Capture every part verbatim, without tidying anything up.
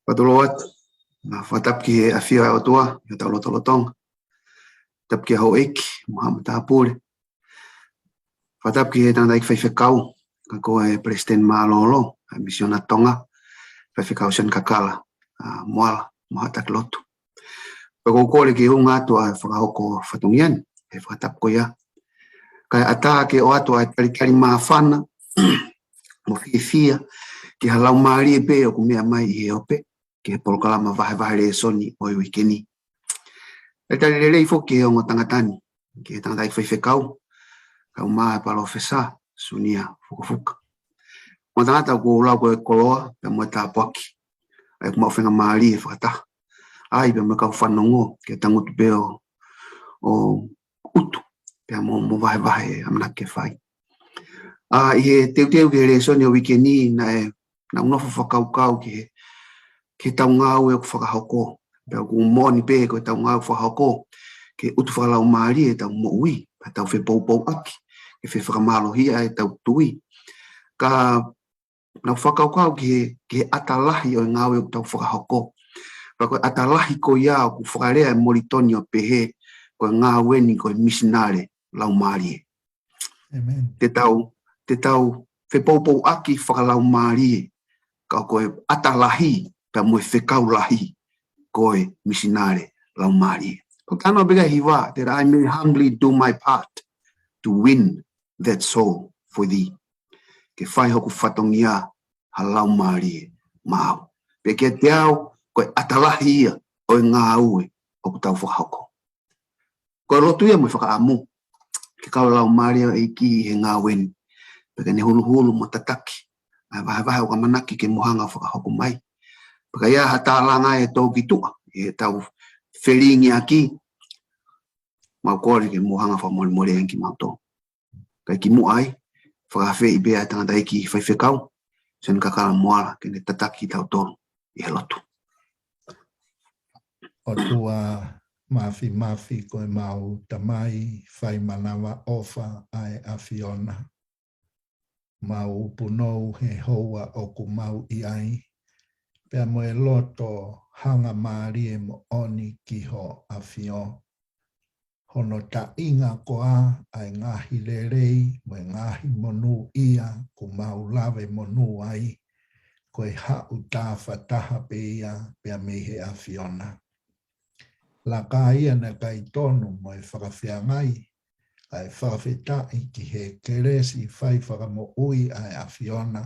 Patolo atu, na fakatapu ki he ʻafio ʻa e ʻOtua, ʻi hotau lotolotonga. Tapu ki he houʻeiki, mo haʻa matāpule. Fakatapu ki he tangataʻeiki faifekau, ka ko e Palesiteni Mālōlō, ʻa e Misiona Tonga, Faifekau Sione Kakala, ʻa, Moala, mo haʻa taki lotu. Pea ʻoku ou kole ke ʻunga atu ʻa e fakahoko fatongia ni, he fakatapu ko ia. Kae ʻatā ke ʻoatu ʻa e talitali māfana, mo fiefia, ki ha laumālie pē ʻoku meʻa mai ʻi he ope, ki he polokalama vahevahe lēsoni ʻo e uike ni. Talitali lelei foki ki he ongo tangata ni, ki he tangataʻeiki faifekau, kae ʻumaʻā e Palōfesa Sunia Fukofuka. Ongo tangata ʻoku ou lau ko e koloa, pea mo e tāpuaki. ʻA ia ʻoku mau faingamālie fakataha. ʻA ia pea mo e kau fanongo, ke tangutu pē ʻo, ʻo utu, pea mo, mo vahevahe ʻamanaki ke fai. ʻA, ʻi he teuteu ki he lēsoni ʻo e uike ni, naʻe, naʻá ku nofo fakakaukau ki he, ki heʻetau ngāue ʻoku fakahoko. Pea ʻoku moʻoni pē ko ʻetau ngāue ʻoku fakahoko, ke utu fakalaumālie ʻetau moʻui, pea tau fepoupouaki, ke fefakamālohia ʻetau tui. Ka naʻá ku fakakaukau ki he, ki he ʻata lahi ʻo e ngāue ʻoku tau fakahoko. Pea ko e ʻata lahi ko ia ʻoku fakalea ʻe Molitoni ʻo pehē, ko e ngāue ni ko e misinale laumālie. ʻĒmeni. Te tau, te tau fepoupouaki fakalaumālie, ka ko e ʻata lahi, pea mo e fekau lahi, ko e misinale laumālie. Ko e talanoa pē ʻa e hiva, that I may humbly do my part to win that soul for thee. Ke fai hoku fatongia ha laumālie maʻau. Pea kiate au, ko e ʻata lahi ia ʻo e ngāue ʻoku tau fakahoko. Ko e lotu ia mo e fakaʻamu ke kau e Laumālie ʻo e ʻEiki ʻi he ngāue ni. Pea ke ne huluhulu mo tataki ʻa e vahevahe ʻoku ʻamanaki ke mou hanga ʻo fakahoko mai. Pea ka ʻi ai ha tālanga ʻe tō ki tuʻa, ʻi heʻetau felingiʻaki, mau kole ke mou hanga ʻo fakamolemoleʻi ange kimautolu. Kae kimuʻa ai, fakaafeʻi pē ʻa e tangataʻeiki faifekau, Sione Kakala Moala, ke ne tataki kitautolu ʻi he lotu. ʻOtua Māfimafi, ko ʻemau Tamai fai manavaʻofa ʻa e ʻAfiona. Mau punou he houa ʻoku mau ʻi ai, pea mo e loto hangamālie moʻoni ki hoʻo ʻAfio. Hono taʻinga koā ʻa e ngaahi lelei mo e ngaahi monūʻia kuo mau lave monū ai, ko e haʻu tāfataha pē ia pea mei he ʻAfiona. Laka ia naʻe ʻikai tonu mo e fakafeangai, kae fakafetaʻi ki he kelesi fai fakamoʻui ʻa e ʻAfiona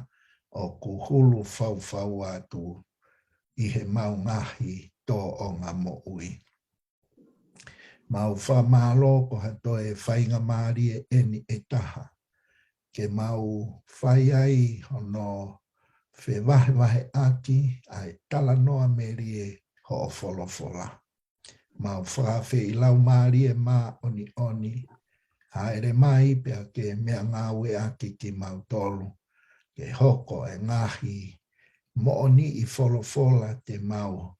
ʻoku hulu faufaua atu ʻi heʻemau ngaahi tōʻonga moʻui. Mau fakamālō ko ha toe faingamālie ʻeni ʻe taha ke mau fai ai hono fevahevaheʻaki ʻa e talanoa melie hoʻo folofola. Mau fakaafeʻi Laumālie Māʻoniʻoni, hāʻele mai pea ke meʻangāueʻaki kimautolu, ke hoko e ngaahi moʻoniʻi folofola te mau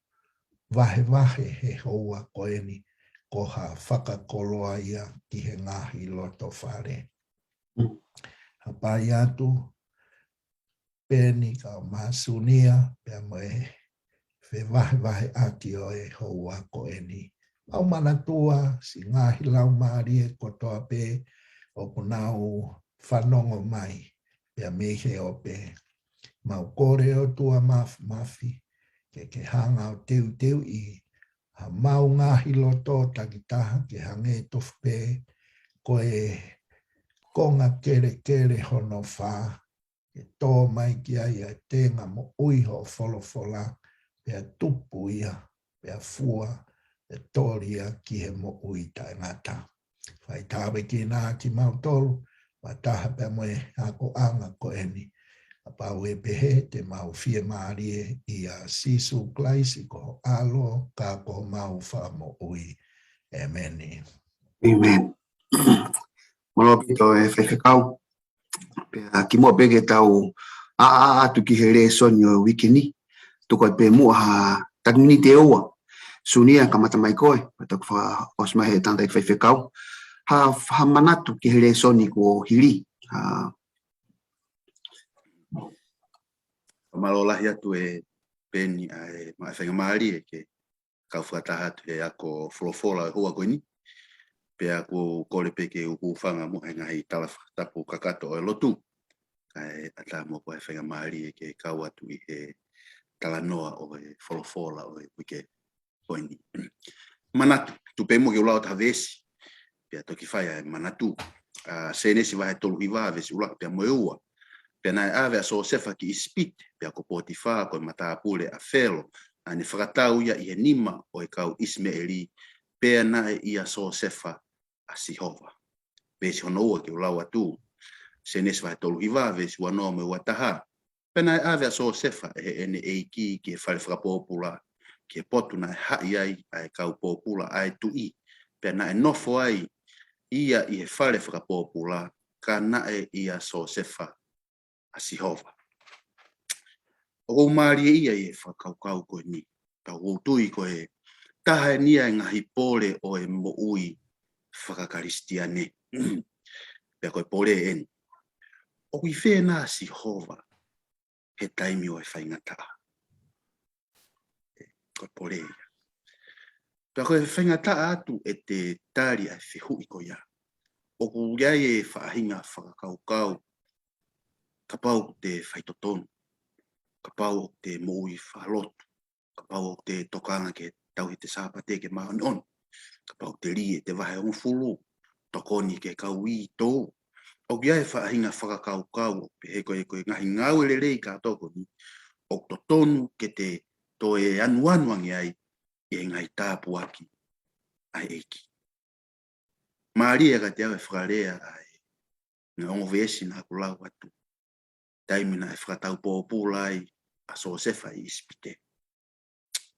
vahevahe he houa ko eni, ko ha fakakoloa ia ki he ngaahi loto fale. Hapai atu, Peni kae ʻumaʻā Sunia, pea mo e fevahevaheʻaki ʻo e houa ko eni. Mau manatua siʻi ngaahi laumālie kotoa pē ʻoku nau fanongo mai, pea mei he ope. Mau kole ʻOtua Māfimafi, ke ke hanga ʻo teuteuʻi haʻamau ngaahi loto takitaha ke hangē tofu pē ko e konga kelekele hono fā, ke tō mai ki ai ʻa e tenga moʻui hoʻo folofola, pea tupu ia, pea fua, pea toli ia ki he moʻui taʻengata. Fai tāpuekina kimautolu, fakataha pea mo e akoʻanga ko eni. Kapau ʻe pehē te mau fiemālie ʻia Sīsū Kalaisi ko ho ʻAlo, ka ko homau Fakamoʻui. ʻĒmeni. ʻĒmeni. Mālō ʻaupito e faifekau. Pea kimuʻa pē ke tau ʻā, ʻā atu ki he lēsoni ʻo e uike ni, tuku ai pē muʻa ha taki miniti ʻe ua. Sunia, kamata mai koe, pea toki fakaʻosi mai he tangataʻeiki faifekau ha, ha manatu ki he lēsoni kuo hili. ʻA, mālō lahi atu e Peni ʻa e maʻu faingamālie ke kau fakataha atu he ako folofola ʻo e houa ko eni. Pea ʻoku ou kole pē ke u hūfanga muʻa he ngaahi tala fakatapu kakato ʻo e lotu. Kae ʻatā mo e faingamālie ke kau atu ʻi he talanoa ʻo e folofola ʻo e uike ko eni. Manatu, tuku pē muʻa ke u lau atu ha veesi. Pea toki fai ʻa e manatu. ʻA Sēnesi vahe tolu hiva, veesi ʻuluaki pea mo e ua. Pea naʻe ʻave ʻa Siosefa ki ʻIsipite, pea ko Potifa, ko e matāpule ʻa Felo, naʻa ne fakatau ia ʻi he nima ʻo e kau ʻIsimeʻeli, pea naʻe ʻia Siosefa ʻa Sihova. Veesi hono ua ke u lau atu. Sēnesi vahe tolu hiva, veesi ua noa mo e ua taha. Pea naʻe ʻave ʻa Siosefa ʻe heʻene ʻeiki ki he fale fakapōpula, ki he potu naʻe haʻi ai ʻa e kau pōpula ʻa e tuʻi. Pea naʻe nofo ai ia ʻi he fale fakapōpula, ka naʻe ʻia Siosefa ʻa Sihova. ʻOku ou mālieʻia ia ʻi he fakakaukau ko eni. Ka ʻoku ou tui ko e taha eni ia e ngaahi pole ʻo e moʻui fakakalisitiane. Pea ko e pole eni. ʻOku ʻi fē ʻa Sihova he taimi ʻo e faingataʻa? Ko e pole ia. Pea ko e faingataʻa atu ʻete tali ʻa e fehuʻi ko ia. ʻOku ʻi ai e faʻahinga fakakaukau, kapau ʻoku te faitotonu, kapau ʻoku te moʻui fakalotu, kapau ʻoku te tokanga ke tauhi ʻete Sāpate ke māʻoniʻoni, kapau ʻoku te lī ʻete vahe hongofulu, tokoni ki he kau uitou. ʻOku ʻi ai e faʻahinga fakakaukau ʻoku pehē ko e, ko e ngaahi ngāue lelei kātoa ko eni, ʻoku totonu ke te toe anuanu ange ai ʻi he ngaahi tāpuaki ʻa e ʻEiki. Mālie kiate au e fakalea ʻa e ngaahi ongo veesi naʻa ku lau atu. Taimi naʻe fakatau pōpula ai ʻa Siosefa ʻi ʻIsipite,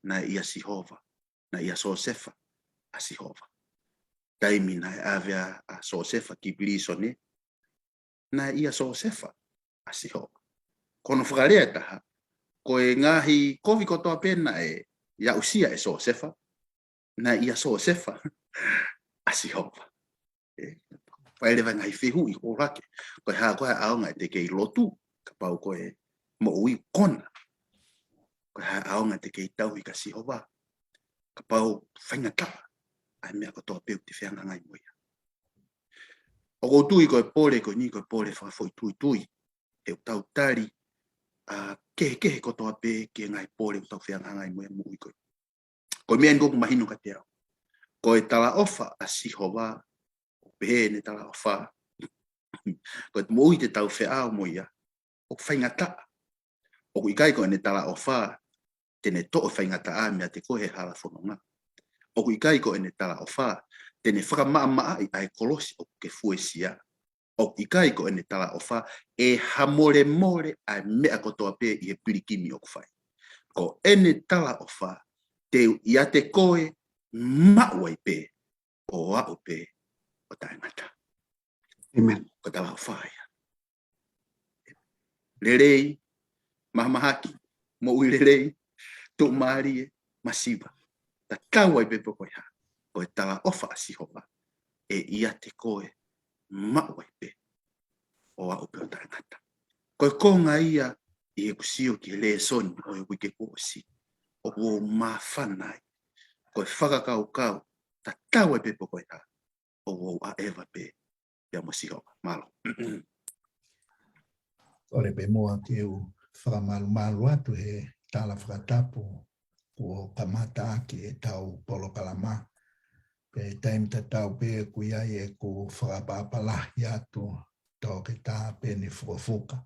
naʻe ʻia Sihova, naʻe ʻia Siosefa ʻa Sihova. Taimi naʻe ʻave ʻa, ʻa Siosefa ki pilīsone, naʻe ʻia Siosefa ʻa Sihova. Ko hono fakalea ʻe taha, ko e ngaahi kovi kotoa pē naʻe aʻusia ʻe Siosefa, naʻe ʻia Siosefa ʻa Sihova. ʻE, fai leva e ngaahi fehuʻi ʻo hake. Ko e hā, ko e hā e ʻaonga ʻete kei lotu, kapau ko e moʻui kona? Ko e hā e ʻaonga ʻete kei tauhi kia Sihova, kapau faingataʻa ʻa e meʻa kotoa pē ʻoku te fehangahangai mo ia? ʻOku ou tui ko e pole ko eni ko e pole fakafoʻituitui. He ʻoku tau tali ʻa e kehekehe kotoa pē ki he ngaahi pole ʻoku tau fehangahangai mo ia he moʻui ko eni. Ko e meʻa eni ʻoku mahino kiate au. Ko e talaʻofa ʻa Sihova, ʻoku pehē ʻene talaʻofa. Ko e moʻui te tau feʻao mo ia, ʻoku faingataʻa. ʻOku ʻikai ko ʻene talaʻofa te ne toʻo faingataʻa meiate koe he hala fononga. ʻOku ʻikai ko ʻene talaʻofa te ne fakamaʻamaʻaʻi ʻa e kolosi ʻoku ke fuesia. ʻOku ʻikai ko ʻene talaʻofa ʻe hamolemole ʻa e meʻa kotoa pē ʻi he pilikimi ʻoku fai. Ko ʻene talaʻofa te u ʻiate koe maʻu ai pē, ʻo aʻu pē ʻo taʻengata. ʻĒmeni. Ko e talaʻofa ia. Lelei, mahamahaki, moʻui lelei, tuʻumālie, masiva. Tatau ai pē pe ko e hā, ko e talaʻofa ʻa Sihova ʻe ʻiate koe maʻu ai pē, ʻo aʻu pē ʻo taʻengata. Ko e konga ia ʻi heʻeku sio ki he lēsoni ʻo e uike kuo ʻosi, ʻoku ou māfana ai. Ko e fakakaukau, tatau ai pē pe ko e hā, ʻoku ou ʻaʻeva pē pea mo Sihova. Mālō. Kole pē muʻa ke u fakamalumalu atu he tala fakatapu kuo kamata ʻaki ʻetau polokalama. Pea taimi tatau pē ʻoku ʻi ai ʻeku fakaʻapaʻapa lahi atu, Toketā Peni Fukofuka,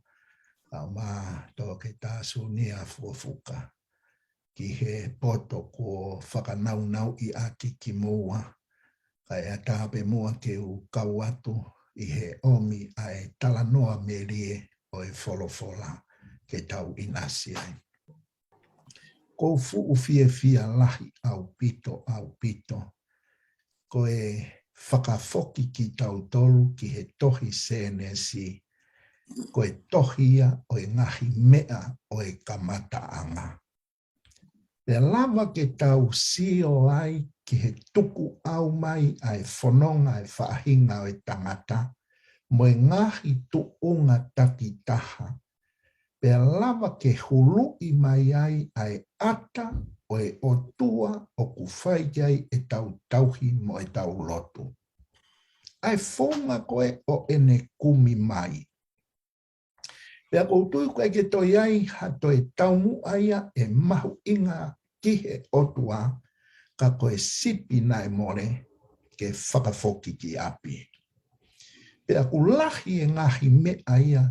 kaeʻumaʻā Toketā Sunia Fukofuka, ki he poto kuo fakanaunauʻi ʻaki kimoua, kae ʻatā pē muʻa ke u kau atu ʻi he ʻomi ʻa e talanoa melie ʻo e folofola ke tau ʻinasi ai. ʻOku ou fuʻu fiefia lahi ʻaupito, ʻaupito, ko e fakafoki kitautolu ki he tohi Sēnesi, ko e tohi ia ʻo e ngaahi meʻa ʻo e kamataʻanga. Pea lava ke tau sio ai ki he tukuʻau mai ʻa e fononga ʻa e faʻahinga ʻo e tangata, mo e ngaahi tuʻunga takitaha, pea lava ke huluʻi mai ai ʻa e ʻata ʻo e ʻOtua ʻoku fai ki ai ʻetau tauhi mo ʻetau lotu. ʻA e founga ko ē ʻo ʻene kumi mai. Pea ʻoku ou tui ʻoku ʻikai ke toe ʻi ai ha toe taumuʻa ia ʻe mahuʻinga ki he ʻOtua, ka ko e sipi naʻe mole ke fakafoki ki ʻapi. Pea ʻoku lahi e ngaahi meʻa ia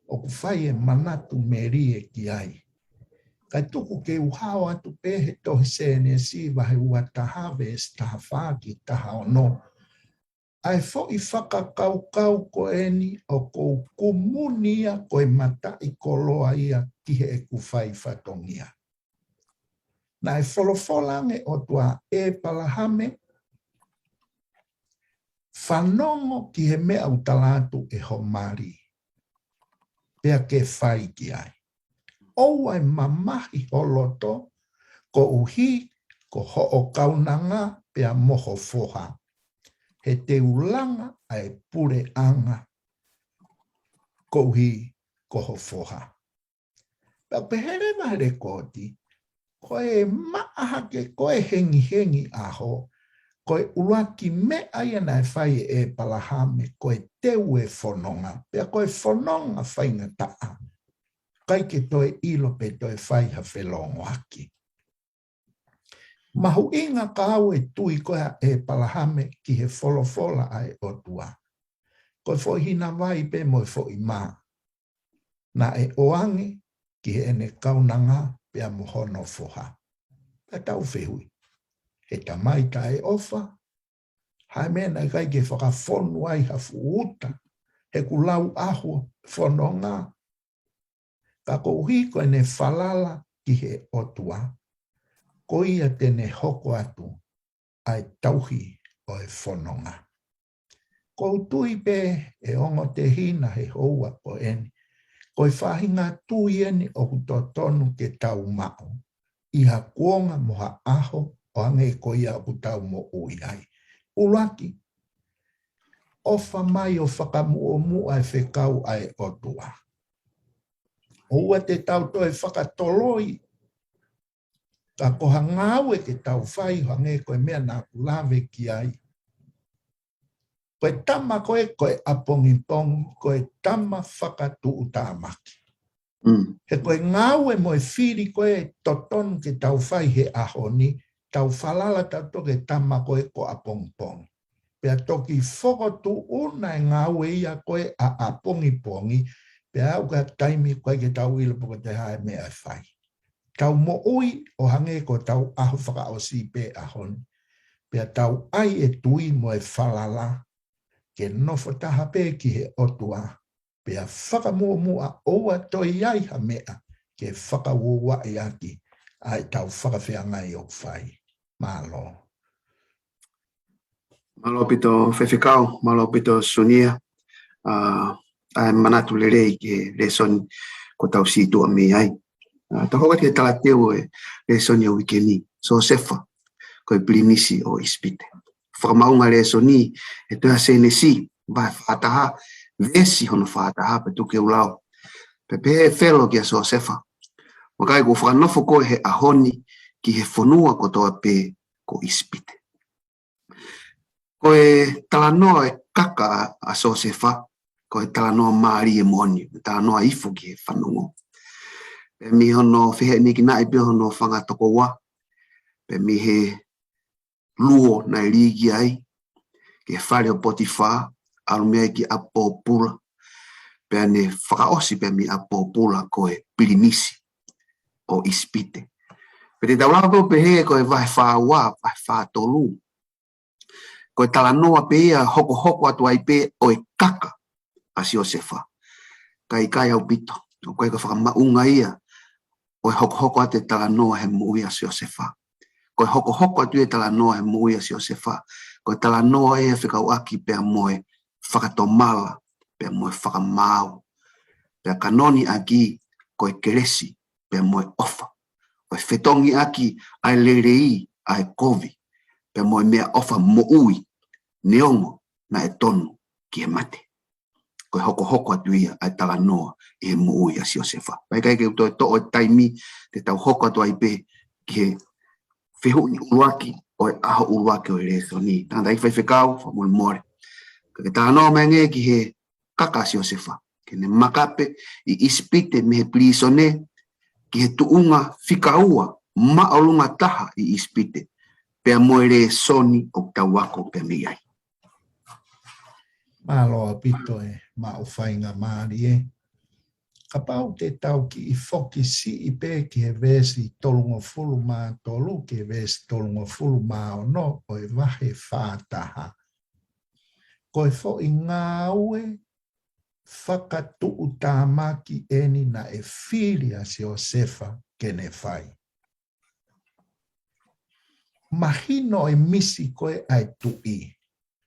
ʻoku fai e manatu melie ki ai. Kae tuku ke u hao atu pē he tohi Sēnesi vahe ua taha veesi taha fā ki taha ono. ʻA e foʻi fakakaukau ko eni ʻoku ou kumuni ia ko e mataʻikoloa ia ki heʻeku fai fatongia. Naʻe folofola ange ʻOtua ʻEpalahame, fanongo ki he meʻa ʻoku tala atu ʻe ho mali, pea ke fai ki ai. ʻOua ʻe mamahi ho loto, koeʻuhi ko hoʻo kaunanga pea mo ho foha. He te u langa ʻa e puleʻanga koeʻuhi ko ho foha. Pea pehē leva he lekooti, ko e maʻa hake, ko e hengihengi ʻaho, ko e ʻuluaki meʻa ia naʻe fai ʻe ʻEpalahame, ko e teu e fononga, pea ko e fononga faingataʻa. ʻIkai ke toe ʻilo pe toe fai ha felongoaki. Mahuʻinga ka au e tui ko ē ʻa ʻEpalahame ki he folofola ʻa e ʻOtua. Ko e foʻi hina vai pē mo e foʻi mā. Naʻe ʻoange ki heʻene kaunanga pea mo hono foha. Pea tau fehuʻi. He tamai taʻeʻofa, ha meʻa naʻe ʻikai ke fakafonu ai ha fuʻu uta, he kuo lau ʻaho fononga. Ka koeʻuhi ko ʻene falala ki he ʻOtua, ko ia te ne hoko atu ʻa e tauhi ʻo e fononga. ʻOku ou tui pē ʻe ongo tehina he houa ko eni, ko e faʻahinga tui eni ʻoku totonu ke tau maʻu ʻi ha kuonga mo ha ʻaho ʻo hangē ko ia ʻoku tau moʻui ai. ʻUluaki, ʻofa mai ʻo fakamuʻomuʻa e fekau ʻa e ʻOtua. ʻOua te tau toe fakatoloi, ka ko ha ngāue ke tau fai ʻo hangē ko e meʻa naʻa ku lave ki ai. Ko e tama ko ē, ko e ʻapongipongi, ko e tama fakatuʻutāmaki. Mm. He ko e ngāue mo e fili ko ē totonu ke tau fai he ʻaho ni, tau falala tautolu ki he tama ko ē ko ʻapongipongi. Pea toki fokotuʻuna e ngāue ia ko ē ʻa ʻapongipongi, pea aʻu ki ha taimi ʻikai ke tau ʻilo pe ko e hā e meʻa ʻe fai. Tau moʻui ʻo hangē ko ʻetau ʻaho fakaʻosi pē ʻaho ni. Pea tau ʻai e tui mo e falala ke nofo taha pē ki he ʻOtua, pea fakamuʻomuʻa, ʻoua toe ʻi ai ha meʻa ke fakauouaʻi ʻaki ʻa ʻetau fakafeangai ʻoku fai. Mālō. Mālō ʻaupito Faifekau, mālō ʻaupito Sunia, ʻa, ʻa e manatu lelei ki he lēsoni kuo tau situʻa mei ai. ʻA, tau hoko atu ki he talateu e lēsoni ʻo e uike ni, Siosefa, ko e pilinisi ʻo ʻIsipite. Fakamaʻunga lēsoni he tohi Sēnesi, vahe fā taha, veesi hono fā taha, pea tuku ke u lau. Pea pehē ʻe Felo kia Siosefa, vakai, kuo fakanofo koe he ʻaho ni ki he fonua kotoa pē ko ʻIsipite. Ko e talanoa e kaka ʻa Siosefa, ko e talanoa mālie moʻoni, talanoa ifo ki he fanongo. Pea mei hono fehiʻanekinaʻi pē hono fanga tokoua, pea mei he luo naʻe lī ki ai, ki he fale ʻo Potifa, ʻalu mei ai ki ʻapi pōpula, pea ne fakaʻosi pē mei ʻapi pōpula ko e pilinisi ʻo ʻIsipite. Pea te tau lau pē ʻo pehē ko e vahe fā ua, vahe fā tolu. Ko e talanoa pē ia hokohoko atu ai pē ʻo e kaka ʻa Siosefa. Ka ʻikai ʻaupito, ʻoku ʻikai ko e fakamaʻunga ia ʻo e hokohoko atu e talanoa he moʻui ʻa Siosefa. Ko e hokohoko atu e talanoa he moʻui ʻa Siosefa, ko e talanoa ia fekauʻaki pea mo e fakatomala, pea mo e fakamaau, pea kanoni ʻaki ko e kelesi, pea mo e ʻofa. Ko e fetongi ʻaki ʻa e lelei, ʻa e kovi, pea mo e meʻaʻofa moʻui, neongo naʻe tonu ki he mate. ko e hokohoko atu ia ʻa e talanoa ʻi he moʻui ʻa Siosefa. Pea ʻikai ke u toe toʻo e taimi, te tau hoko atu ai pē ki he fehuʻi ʻuluaki ʻo e ʻaho ʻuluaki ʻo e lēsoni. Tangataʻeiki faifekau, fakamolemole. Ka ke talanoa mai angē ki he kaka ʻa Siosefa, ke ne makape ʻi ʻIsipite mei he pilīsone ki he tuʻunga fika ua māʻolunga taha ʻi ʻIsipite, pea mo e lēsoni ʻoku tau ako pē mei ai. Mālō ʻaupito e maʻu faingamālie. Kapau te tau kiʻi foki siʻi pē ki he veesi tolungofulu mā tolu ki he veesi tolungofulu mā ono ʻo e vahe fā taha. Ko e foʻi ngāue fakatuʻutāmaki eni naʻe fili ʻa Siosefa ke ne fai. Mahino e misi ko ē ʻa e tuʻi,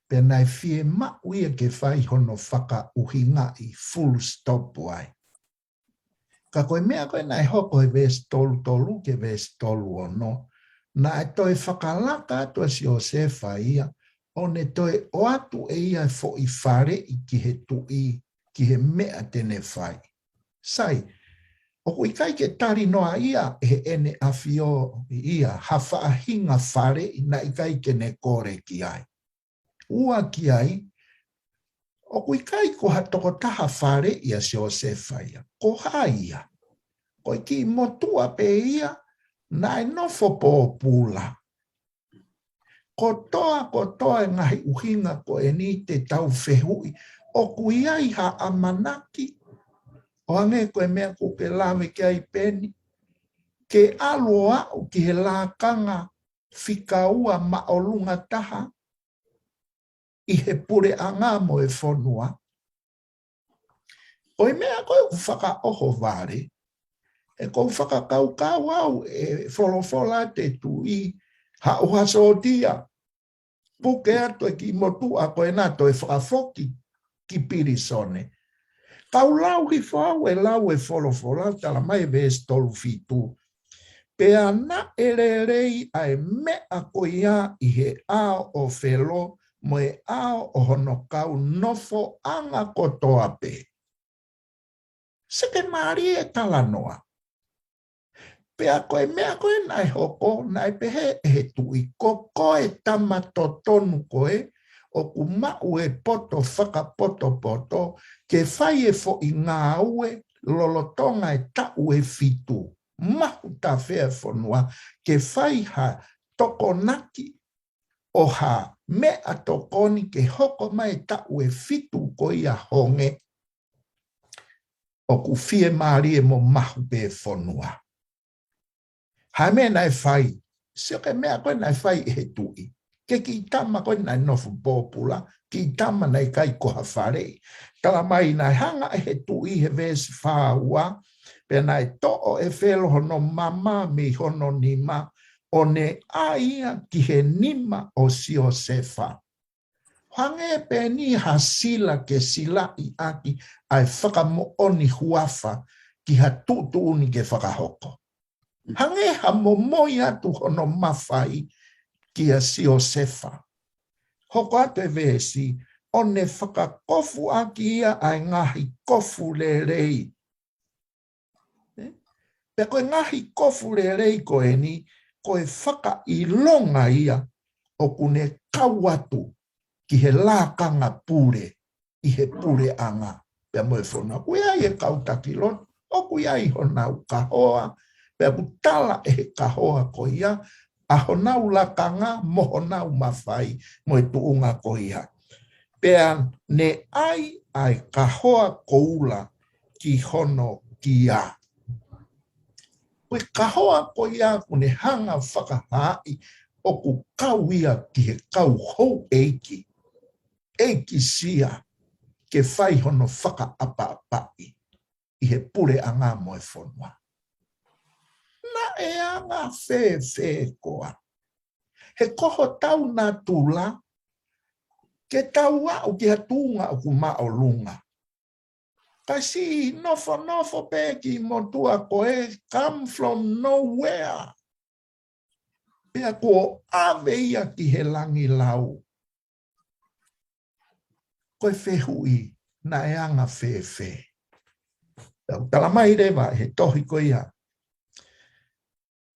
pea naʻe fiemaʻu ia ke fai hono fakaʻuhingaʻi full stop ai. Ka ko e meʻa ko ē naʻe hoko he veesi tolu tolu ki he veesi tolu ono, naʻe toe fakalaka atu ʻa Siosefa ia, ʻo ne toe ʻoatu ʻe ia e foʻi faleʻi ki he tuʻi, ki he meʻa te ne fai. Sai, ʻoku ʻikai ke talanoa ia ʻe heʻene ʻafio ia ha faʻahinga faleʻi naʻe ʻikai ke ne kole ki ai. Ua ki ai, ʻoku ʻikai ko ha tokotaha faleʻi ʻa Siosefa ia. Ko hai ia? Ko e kiʻi motuʻa pē ia naʻe nofo pōpula. Kotoa, kotoa e ngaahi ʻuhinga ko eni te tau fehuʻi, ʻoku ʻi ai ha ʻamanaki, ʻo hangē ko e meʻa ʻoku ke lave ki ai Peni, ke ʻalu ʻo aʻu ki he lakanga fika ua māʻolunga taha ʻi he puleʻanga mo e fonua. ʻO e meʻa ko ē ʻoku fakaʻohovale, ʻoku ou fakakaukau au ʻe folofola ʻa e tuʻi, haʻu ha sōtia, puke atu e kiʻi motuʻa ko ena toe fakafoki ki pilīsone. Ka u lau hifo au e lau e folofola, tala mai e veesi tolu fitu. Pea naʻe lelei ʻa e meʻa ko ia ʻi he ʻao ʻo Felo mo e ʻao ʻo hono kau nofoʻanga kotoa pē. Seke mālie e talanoa. Pea ko e meʻa ko ē naʻe hoko, naʻe pehē ʻe he tuʻi, ko koe tama totonu koe, ʻoku maʻu e poto fakapotopoto, ke fai e foʻi ngāue lolotonga e taʻu ʻe fitu. Mahu tafea e fonua, ke fai ha tokonaki ʻo ha meʻatokoni ke hoko mai e taʻu ʻe fitu ko ia honge, ʻoku fiemālie mo mahu pē fonua. Ha meʻa naʻe fai, sio ki he meʻa ko ē naʻe fai ʻe he tuʻi. Ki he kiʻi tama ko ē naʻe nofo pōpula, kiʻi tama naʻe ʻikai ko ha faleʻi. Tala mai naʻe hanga ʻe he tuʻi he veesi fā ua, pea naʻe toʻo ʻe Felo hono mama mei hono nima, ʻo ne ʻai ia ki he nima ʻo Siosefa. Hangē pē eni ha sila ke silaʻi ʻaki ʻa e fakamoʻoni huafa ki ha tuʻutuʻuni ke fakahoko. Hangē ha momoi atu hono mafai kia Siosefa. Hoko atu e veesi, ʻo ne fakakofu ʻaki ia ʻa e ngaahi kofu lelei. Pea ko e ngaahi kofu lelei ko eni, ko e fakaʻilonga ia ʻoku ne kau atu ki he lakanga pule ʻi he puleʻanga pea mo e fonua. ʻOku ʻi ai e kau taki lotu, ʻoku ʻi ai honau kahoa, pea ʻoku tala ʻe he kahoa ko ia ʻa honau lakanga mo honau mafai mo e tuʻunga ko ia. Pea ne ʻai ʻa e kahoa koula ki hono kia. Ko e kahoa ko ia ʻoku ne hanga fakahaaʻi ʻoku kau ia ki he kau houʻeiki, ʻeikisia, ke fai hono fakaʻapaʻapaʻi ʻi he puleʻanga mo e fonua. Naʻe anga fēfē koā? He ko hotau natula, ke tau aʻu ki ha tuʻunga ʻoku māʻolunga. Ka siʻi nofonofo pē kiʻi motuʻa ko ē come from nowhere. Pea kuo ʻave ia ki he langilau. Ko e fehuʻi, naʻe anga fēfē? Tau tala mai leva he tohi ko ia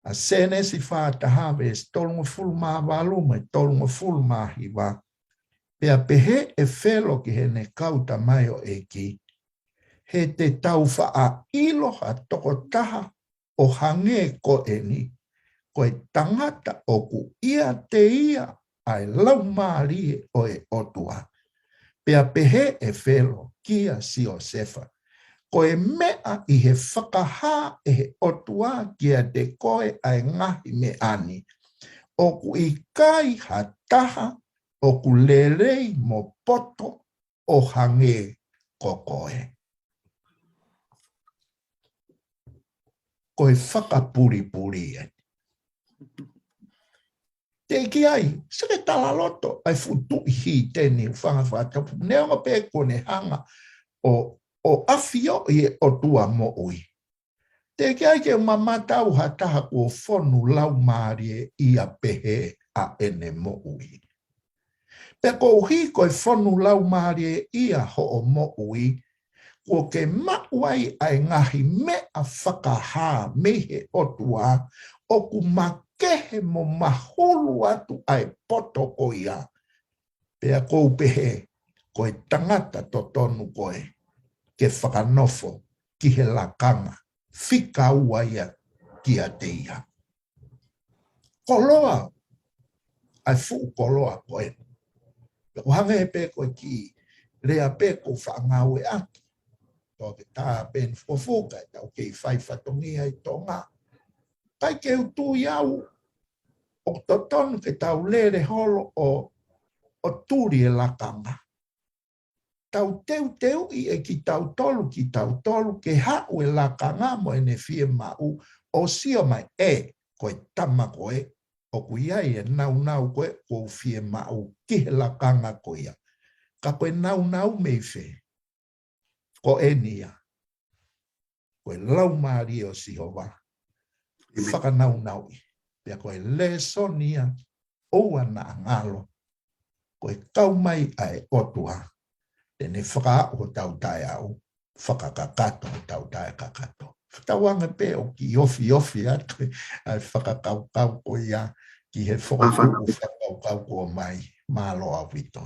ʻa Sēnesi fā taha veesi tolungofulu mā valu mo e tolungofulu mā hiva. Pea pehē ʻe Felo ki heʻene kau tamaioʻeiki, he te tau faʻa ʻilo ha tokotaha ʻo hangē ko eni, ko e tangata ʻoku ʻiate ia ʻa e Laumālie ʻo e ʻOtua. Pea pehē ʻe Felo kia Siosefa, ko e meʻa ʻi he fakahā ʻe he ʻOtua kiate koe ʻa e ngaahi meʻa ni, ʻoku ʻikai ha taha ʻoku lelei mo poto ʻo hangē ko koe. Ko e fakapulipuli ē. Teʻeki ai, seke talaloto ʻa e fuʻu tuʻi hīteni ʻoku fanga fakatapu. Neongo pē kuo ne hanga ʻo, ʻo ʻafioʻi e ʻOtua moʻui. Teʻeki ai ke u mamata au ha taha kuo fonu laumālie ia pehē ʻa ʻene moʻui. Pea koeʻuhi ko e fonu laumālie ia hoʻo moʻui, kuo ke maʻu ai ʻa e ngaahi meʻa fakahā mei he ʻOtua ʻoku makehe mo mahulu atu ʻa e poto ko ia. Pea ʻoku ou pehē, ko e tangata totonu koe ke fakanofo ki he lakanga, fika ua ia kiate ia. Koloa, ʻa e fuʻu koloa ko ē. Pea ʻoku hangē pē ko e kiʻi lea pē ʻoku ou faʻa ngāueʻaki. Tō ke tā pē ni fukofuka, ʻetau kei fai fatongia ʻi Tonga. ʻIkai ke u tui au ʻoku totonu ke tau lele holo ʻo, ʻo tuli e lakanga. Tau teuteuʻi ʻe kitautolu, kitautolu, ke haʻu e lakanga mo ʻene fiemaʻu ʻo sio mai ē, ko e tama ko ē, ʻoku ʻi ai e naunau ko ē ʻoku ou fiemaʻu ki he lakanga ko ia. Ka ko e naunau mei fē? Ko eni ia. Ko e Laumālie ʻo Sihova. ʻĒmeni. Fakanaunauʻi. Pea ko e lēsoni ia ʻoua naʻa ngalo. Ko e kau mai ʻa e ʻOtua, te ne fakaaʻu hotau taʻeaʻu, fakakakato hotau taʻekakato. Tauange pē ʻo kiʻi ofiofi atu ʻa e fakakaukau ko ia ki he foʻi Māfana. Tuku fakakaukau kuo mai. Mālō ʻaupito.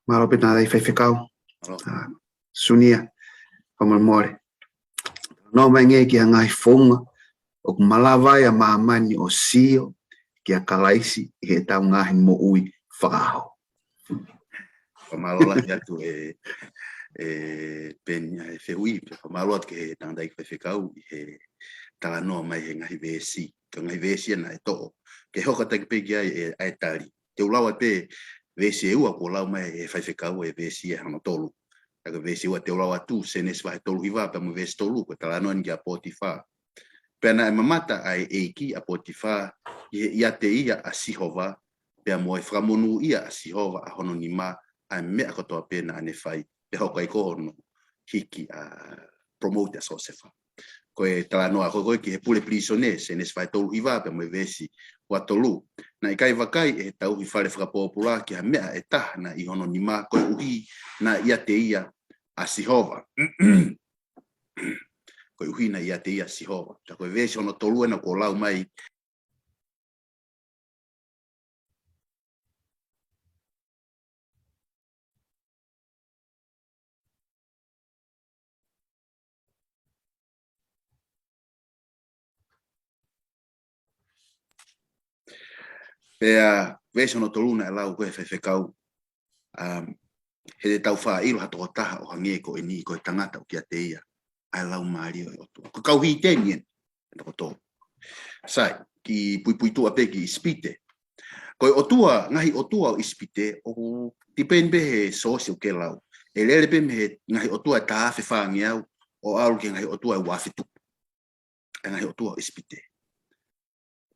Mālō pē tangataʻeiki faifekau. Mālō. ʻA, Sunia, fakamolemole. Nofo mai angē ki ha ngaahi founga ʻoku malava ai ʻa māmani ʻo sio kia Kalaisi ʻi heʻetau ngaahi moʻui fakaʻaho. Fakamālō lahi atu ʻe, ʻe Peni ʻa e fehuʻi, pea fakamālō atu ki he tangataʻeiki faifekau ʻi he talanoa mai he ngaahi veesi. Ko e ngaahi veesi ia naʻe toʻo. Ke hoko atu pē ki ai ʻe, ʻa e tali. Te u lau atu pē veesi ʻe ua kuo lau mai ʻe he faifekau, ʻa e veesi ʻe hono tolu. Ka ko e veesi ʻe ua te u lau atu, Sēnesi vahe tolu hiva pea mo e veesi tolu, ko e talanoa eni kia Potifa. Pea naʻe mamata ʻa e ʻeiki ʻa Potifa ʻi he ʻiate ia ʻa Sihova, pea mo e fakamonūʻia ʻa Sihova ʻa hono nima, ʻa e meʻa kotoa pē naʻa ne fai, pea hoko ai ko hono hiki ʻa, promote ʻa Siosefa. Ko e talanoa ko ē ki he pule pilīsone, Sēnesi vahe tolu hiva pea mo e veesi ua tolu. Naʻe ʻikai vakai ʻe he tauhi fale fakapōpula ki ha meʻa ʻe taha naʻe ʻi hono nima, koeʻuhi naʻe ʻiate ia ʻa Sihova. Koeʻuhi naʻe ʻiate ia ʻa Sihova. Ka ko e veesi hono tolu ena kuo lau mai Pea veesi hono tolu naʻe lau ko ē ʻe he faifekau, um, he te tau faʻa ʻilo ha tokotaha ʻo hangē ko eni, ko e tangata ʻoku ʻiate ia ʻa e Laumālie ʻo e ʻOtua. Ko e kau hīteni eni, ʻe toko tolu. Sai, kiʻi puipuituʻa pē ki ʻIsipite. Ko e ʻotua, ngaahi ʻotua ʻo ʻIsipite, ʻoku depend pē he source ʻoku ke lau. ʻE lele pē mei he ngaahi ʻotua ʻe taha afe fāngeau, ʻo ʻalu ki he ngaahi ʻotua ʻe ua afe tupu. ʻA e ngaahi ʻotua ʻo ʻIsipite.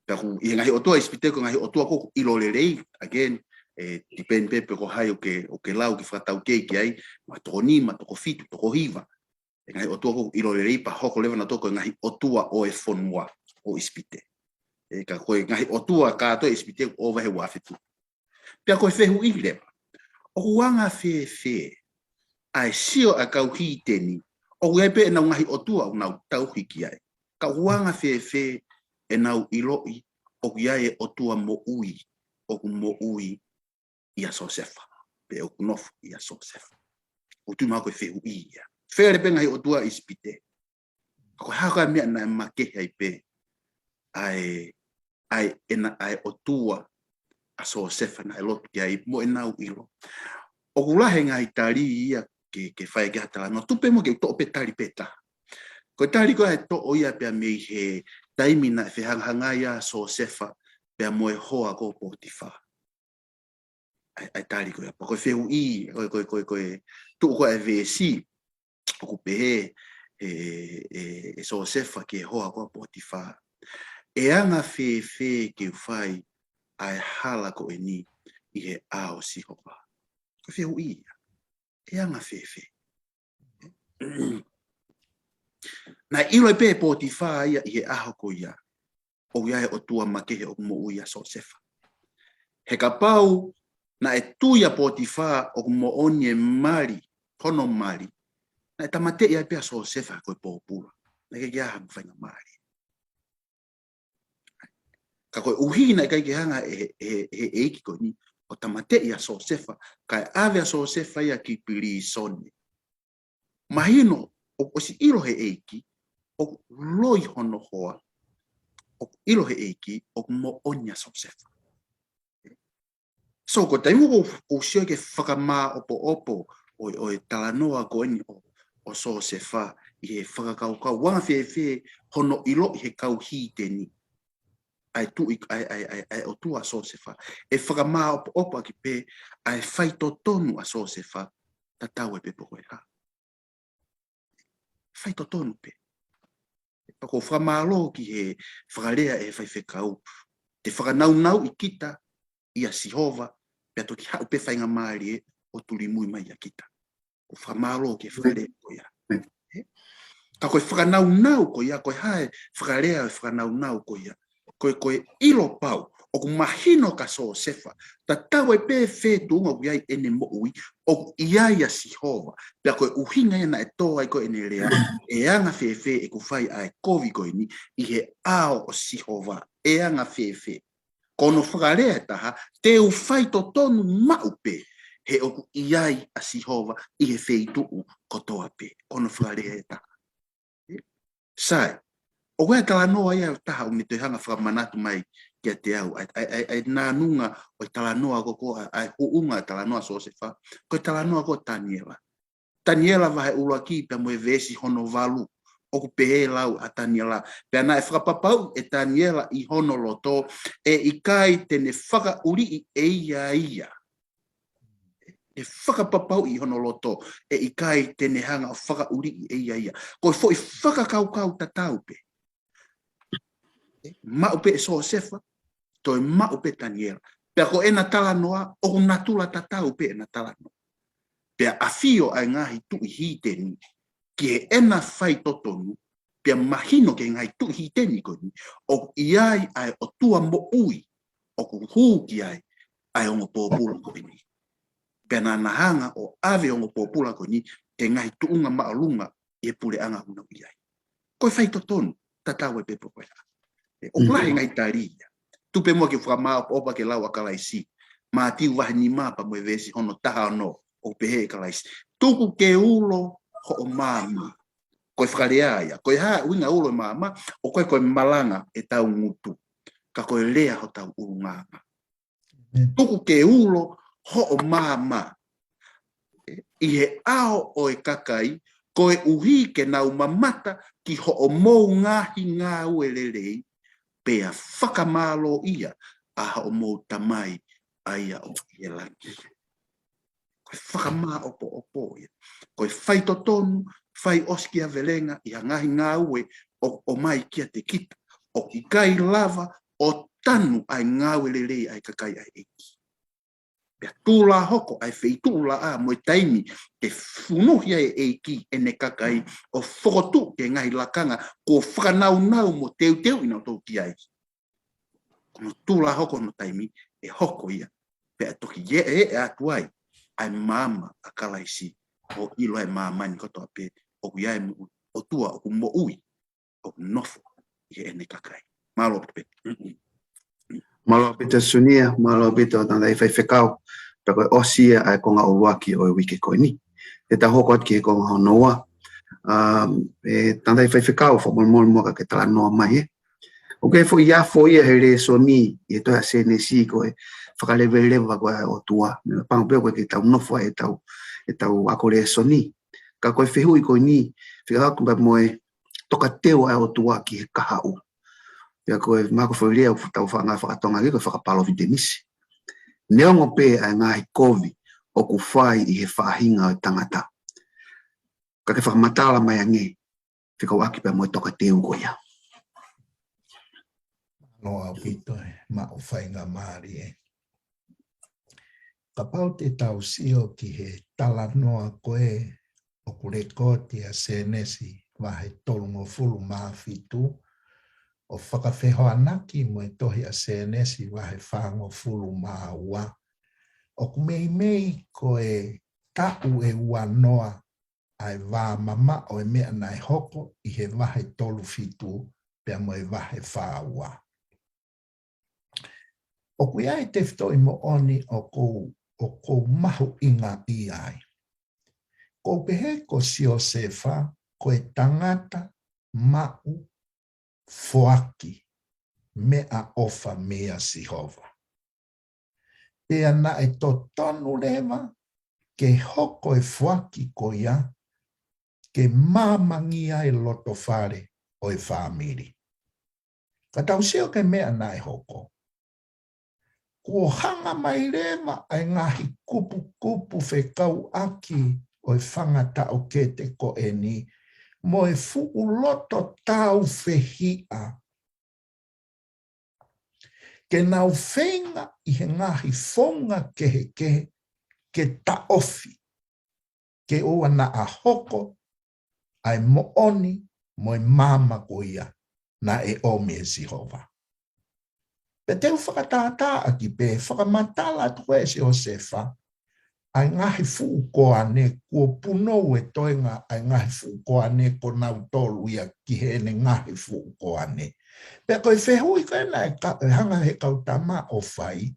Pea ʻoku ʻi he ngaahi ʻotua ʻo ʻIsipite, ko e ngaahi ʻotua ʻoku ʻilo lelei, again, ʻe depend pē pe ko hai ʻoku ke, ʻoku ke lau ke fakataukei ki ai, mo e toko nima, toko fitu, toko hiva. ʻE ngaahi ʻotua ʻoku ʻilo lelei pea hoko leva nautolu ko e ngaahi ʻotua ʻo e fonua ʻo ʻIsipite. ʻE ka ko e ngaahi ʻotua kātoa ʻo ʻIsipite ʻoku ʻova he ua afe tupu. Pea ko e fehuʻi leva, ʻOku anga fēfē ʻa e sio ʻa e kau hīteni, ʻoku ʻi ai pē ʻenau ngaahi ʻotua ʻoku nau tauhi ki ai. Ka ʻoku anga fēfē ʻenau ʻiloʻi ʻoku ʻi ai e ʻOtua moʻui, ʻoku moʻui ʻia Siosefa, pe ʻoku nofo ʻia Siosefa. ʻOku tuʻu mai ko e fehuʻi ia. Fele pē ngaahi ʻotua ʻIsipite. Ko e hā e meʻa naʻe makehe ai pē ʻa e, ʻa e, ʻena, ʻa e ʻOtua ʻa Siosefa naʻe lotu ki ai mo ʻenau ʻilo. ʻOku lahi e ngaahi tali ia ke, ke fai ki ai ha talanoa. Tuku pē muʻa ke u toʻo pē tali pē taha. Ko e tali ko ē ʻe toʻo ia pea mei he taimi naʻe fehangahangai ai ʻa Siosefa pea mo e hoa ko Potifa. ʻA e, ʻa e tali ko ia. Pea ko e fehuʻi, ko e, ko e, ko e, ko e tuʻu ko ē ʻa e veesi, ʻoku pehē ʻe, ʻe, ʻe Siosefa ki he hoa ko Potifa: ʻE anga fēfē ke u fai ʻa e hala ko eni ʻi he ʻao ʻo Sihova? Ko e fehuʻi ia. ʻE anga fēfē? Naʻe ʻilo pē ʻe Potifa ia ʻi he ʻaho ko ia ʻoku ʻi ai e ʻOtua makehe ʻoku moʻui ʻia Siosefa. He kapau naʻe tui ʻa Potifa ʻoku moʻoni e mali, hono mali, naʻe tāmateʻi ai pē ʻa Siosefa ko e pōpula. Naʻe ʻikai ke ʻi ai ha faingamālie. Ka koeʻuhi naʻe ʻikai ke hanga ʻe he, he, he ʻeiki ko eni ʻo tāmateʻi ʻa Siosefa, kae ʻave ʻa Siosefa ia ki pilīsone. Mahino, ʻoku ʻosi ʻilo ʻe he ʻeiki ʻoku loi hono hoa, ʻoku ʻilo ʻe he ʻeiki ʻoku moʻoni ʻa Siosefa. So, ko e taimi ʻoku ou sio ki he fakamāʻopoʻopo ʻo, ʻo e talanoa ko eni ʻo, ʻo Siosefa ʻi he fakakaukau, ʻoku anga fēfē hono ʻiloʻi ʻe he kau hīteni ʻa e tuʻi, ʻa e, ʻa e, ʻa e, ʻa e ʻOtua ʻa Siosefa? ʻE fakamāʻopoʻopo ʻaki pē ʻa e faitotonu ʻa Siosefa, tatau ai pē pe ko e hā. Faitotonu pē. Pea ʻoku ou fakamālō ki he fakalea ʻe he faifekau: Te fakanaunauʻi kita ʻia Sihova, pea toki haʻu pē faingamālie ʻo tulimui mai ʻia kita. ʻOku ou fakamālō ki he fakalea ko ia. ʻE? Ka ko e fakanaunau ko ia, ko e hā e fakalea ʻo e fakanaunau ko ia? Ko e, ko e ʻilo pau ʻoku mahino kia Siosefa, tatau ai pē fē tuʻunga ʻoku ʻi ai ʻene moʻui, ʻoku ʻi ai ʻa Sihova. Pea ko e ʻuhinga ia naʻe tō ai ko ē ʻene lea: ʻE anga fēfē ʻeku fai ʻa e kovi ko eni ʻi he ʻao ʻo Sihova? ʻE anga fēfē? Ko hono fakalea ʻe taha, te u faitotonu maʻu pē, he ʻoku ʻi ai ʻa Sihova ʻi he feituʻu kotoa pē. Ko hono fakalea ʻe taha. Sai, ʻoku ʻi ai e talanoa ia ʻe taha ʻoku ne toe hanga fakamanatu mai kiate au ʻa e, ʻa e, ʻa e, ʻa e nānunga ʻo e talanoa ko ē, ʻa e, ʻa e huʻunga e talanoa ʻa Siosefa, ko e talanoa ko ē ʻa Taniela. Taniela vahe ʻuluaki pea mo e veesi hono valu, ʻoku pehē ʻe he lau ʻa Taniela: Pea naʻe fakapapauʻi ʻe Taniela ʻi hono loto ʻe ʻikai te ne fakaʻuliʻi ʻe ia ia. ʻE fakapapauʻi ʻi hono loto ʻe ʻikai te ne hanga ʻo fakaʻuliʻi ʻe ia ia. Ko e foʻi fakakaukau tatau pē. Maʻu pē ʻe Siosefa, toe maʻu pē ʻe Taniela. Pea ko ʻena talanoa, ʻoku natula tatau pē ʻena talanoa. Pea ʻafio ʻa e ngaahi tuʻi hīteni ki heʻena faitotonu, pea mahino ki he ngaahi tuʻi hīteni ko eni ʻoku ʻi ai ʻa e ʻOtua moʻui ʻoku hū ki ai ʻa e ongo pōpula ko eni. Pea naʻa na hanga ʻo ʻave e ongo pōpula ko eni ki he ngaahi tuʻunga māʻolunga ʻi he puleʻanga ʻoku nau ʻi ai. Ko e faitotonu, tatau ai pē pe ko e hā. ʻE, ʻoku lahi e ngaahi tali ia. Tuku pē muʻa ke u fakamāʻopoʻopo ʻaki e lau ʻa Kalaisi. Mātiu vahe nima pea mo e veesi hono taha ono, ʻoku pehē ʻe Kalaisi: Tuku ke ulo hoʻo maama. Ko e fakalea ia. Ko e hā e ʻuhinga ulo e maama? ʻOku ʻikai ko e malanga ʻetau ngutu, ka ko e lea hotau ʻulungaanga. Tuku ke ulo hoʻo maama ʻi he ʻao ʻo e kakai, koeʻuhi ke nau mamata ki hoʻomou ngaahi ngāue lelei, pea fakamālōʻia ʻa hoʻomou Tamai ʻa ia ʻoku ʻi he langi. Ko e fakamāʻopoʻopo ia. Ko e faitotonu, fai ʻosikiavelenga ʻi ha ngaahi ngāue ʻoku ʻomai kiate kita, ʻoku ʻikai lava ʻo tanu ʻa e ngāue lelei ʻa e kakai ʻa e ʻEiki. Pea tulahoko ʻa e feituʻulaʻā mo e taimi ke funuhi ai e ʻEiki ʻene kakai ʻo fokotuʻu ki he ngaahi lakanga kuo fakanaunau mo teuteuʻi nautolu ki ai. Ko hono tulahoko hono taimi ʻe hoko ia, pea toki ʻeʻe atu ai ʻa e maama ʻa Kalaisi, ʻo ʻilo ʻa e māmani kotoa pē ʻoku ʻi ai e moʻui, ʻOtua ʻoku moʻui, ʻoku nofo ʻi heʻene kakai. Mālō ʻaupito pē. Mālō ʻaupito Sunia, mālō ʻaupito tangataʻi faifekau. Pea ko e ʻosi ia ʻa e konga ʻuluaki ʻo e uike ko eni. Te tau hoko atu ki he konga hono ua. Um, ʻe tangataʻi faifekau, fakamolemole muʻa ka ke talanoa mai ē. ʻOku ʻi ai e foʻi afo ia he lēsoni ʻi he tohi ʻa Sēnesi ko e fakaleveleva ko ē ʻa e ʻOtua. Meʻa pango pē ko e ke tau nofo ai ʻetau, ʻetau ako lēsoni. Ka ko e fehuʻi ko eni, fika aku pea mo e tokateu ʻa e ʻOtua ki he kahaʻu. Pea ko e mako foʻi lea ʻoku tau fanga fakatonga ki ko e fakapalōfitenisi. Neongo pē ʻa e ngaahi kovi ʻoku fai ʻi he faʻahinga ʻo e tangata, ka ke fakamatala mai ange, fekauʻaki pea mo e tokateu ko ia. Mālō ʻaupito ē, maʻu faingamālie. Kapau te tau sio ki he talanoa ko ē ʻoku lekooti ʻa Sēnesi vahe tolungofulu mā fitu, ʻo fakafehoanaki mo e tohi ʻa Sēnesi vahe fāngofulu mā ua, ʻoku meimei ko e taʻu ʻe ua noa ʻa e vāmamaʻo e meʻa naʻe hoko ʻi he vahe tolu fitu pea mo e vahe fā ua. ʻOku ʻi ai e tefitoʻi moʻoni ʻoku ou, ʻoku ou mahuʻingaʻia ai. ʻOku ou pehē ko Siosefa ko e tangata maʻu foaki meʻaʻofa meia Sihova. Pea naʻe totonu leva ke hoko e foaki ko ia ke māmangia e lotofale ʻo e fāmili. Ka tau sio ki he meʻa naʻe hoko, kuo hanga mai leva ʻa e ngaahi kupukupu fekauʻaki ʻo e fanga taʻokete ko eni mo e fuʻu loto tāufehiʻa ke nau feinga ʻi he ngaahi founga kehekehe ke taʻofi, ke ʻoua naʻa hoko ʻa e moʻoni mo e maama ko ia naʻe ʻomi ʻe Sihova. Pea te u fakatātā ʻaki pē, fakamatala atu ko ē ʻe Siosefa ʻa e ngaahi fuʻu koane, kuo punou e toenga ʻa e ngaahi fuʻu koane ko nautolu ia ki heʻene ngaahi fuʻu koane. Pea ko e fehuʻi ko ē naʻe ka-, ʻe hanga he kau tama ʻo fai,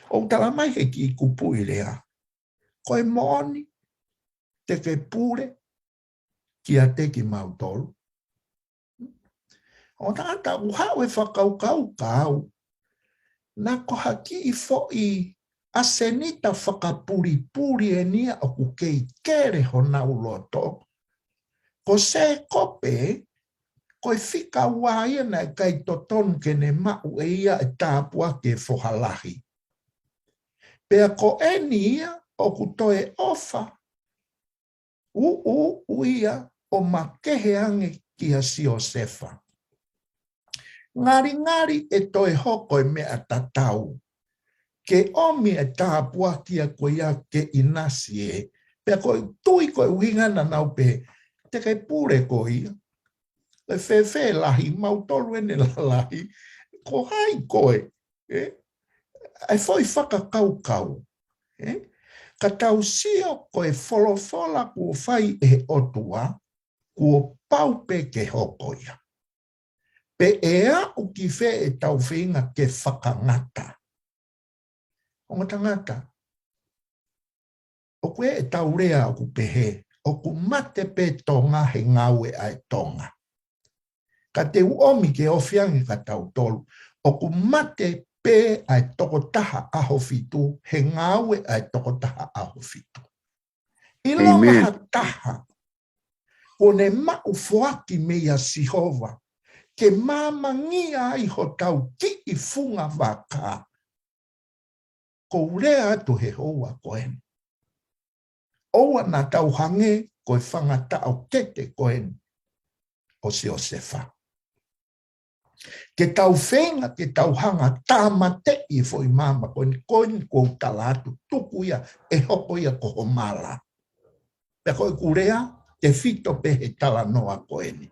ʻoku tala mai he kiʻi kupuʻi lea, ko e moʻoni te ke pule kiate kimautolu. ʻO tangata ʻoku haʻu e fakakaukau ka au, naʻa ko ha kiʻi foʻi ʻasenita fakapulipuli eni ia ʻoku kei kele honau loto. Ko Sēkope, ko e fika ua ia naʻe ʻikai totonu ke ne maʻu ʻe ia e tāpuaki e foha lahi. Pea ko eni ia ʻoku toe ʻofa uʻuuʻu ia ʻo makehe ange kia Siosefa. Ngalingali ʻe toe hoko e meʻa tatau ke ʻomi e tāpuaki ia ko ia ke ʻinasi ē. Pea ko e tui ko e ʻuhinga naʻa nau pehē, te ke pule koe ia. ʻE fēfē lahi, mautolu ʻene lalahi, ko hai koe, ē? ʻA e foʻi fakakaukau, ē? Ka tau sio ko e folofola kuo fai ʻe he ʻOtua, kuo pau pē ke hoko ia. Pe ʻe aʻu ki fē ʻetau feinga ke fakangata. Ongo tangata, ʻoku ʻi ai ʻetau lea ʻoku pehē, ʻoku mate pē Tonga he ngāue ʻa e Tonga. Ka te u ʻomi ke ofi ange kia tautolu, ʻoku mate pē ʻa e tokotaha ʻaho fitu he ngāue ʻa e tokotaha ʻaho fitu. ʻIlonga ha taha kuo ne maʻu foaki meia Sihova ke māmangia ai hotau kiʻi funga vaka, ʻoku ou lea atu he houa ko eni, ʻoua naʻa tau hangē ko e fanga taʻokete ko eni ʻo Siosefa. Ke tau feinga, ke tau hanga tāmateʻi e foʻi maama ko eni, ko eni ʻoku ou tala atu tuku ia, ʻe hoko ia ko ho mala. Pea ko ʻeku lea, tefito pē he talanoa ko eni.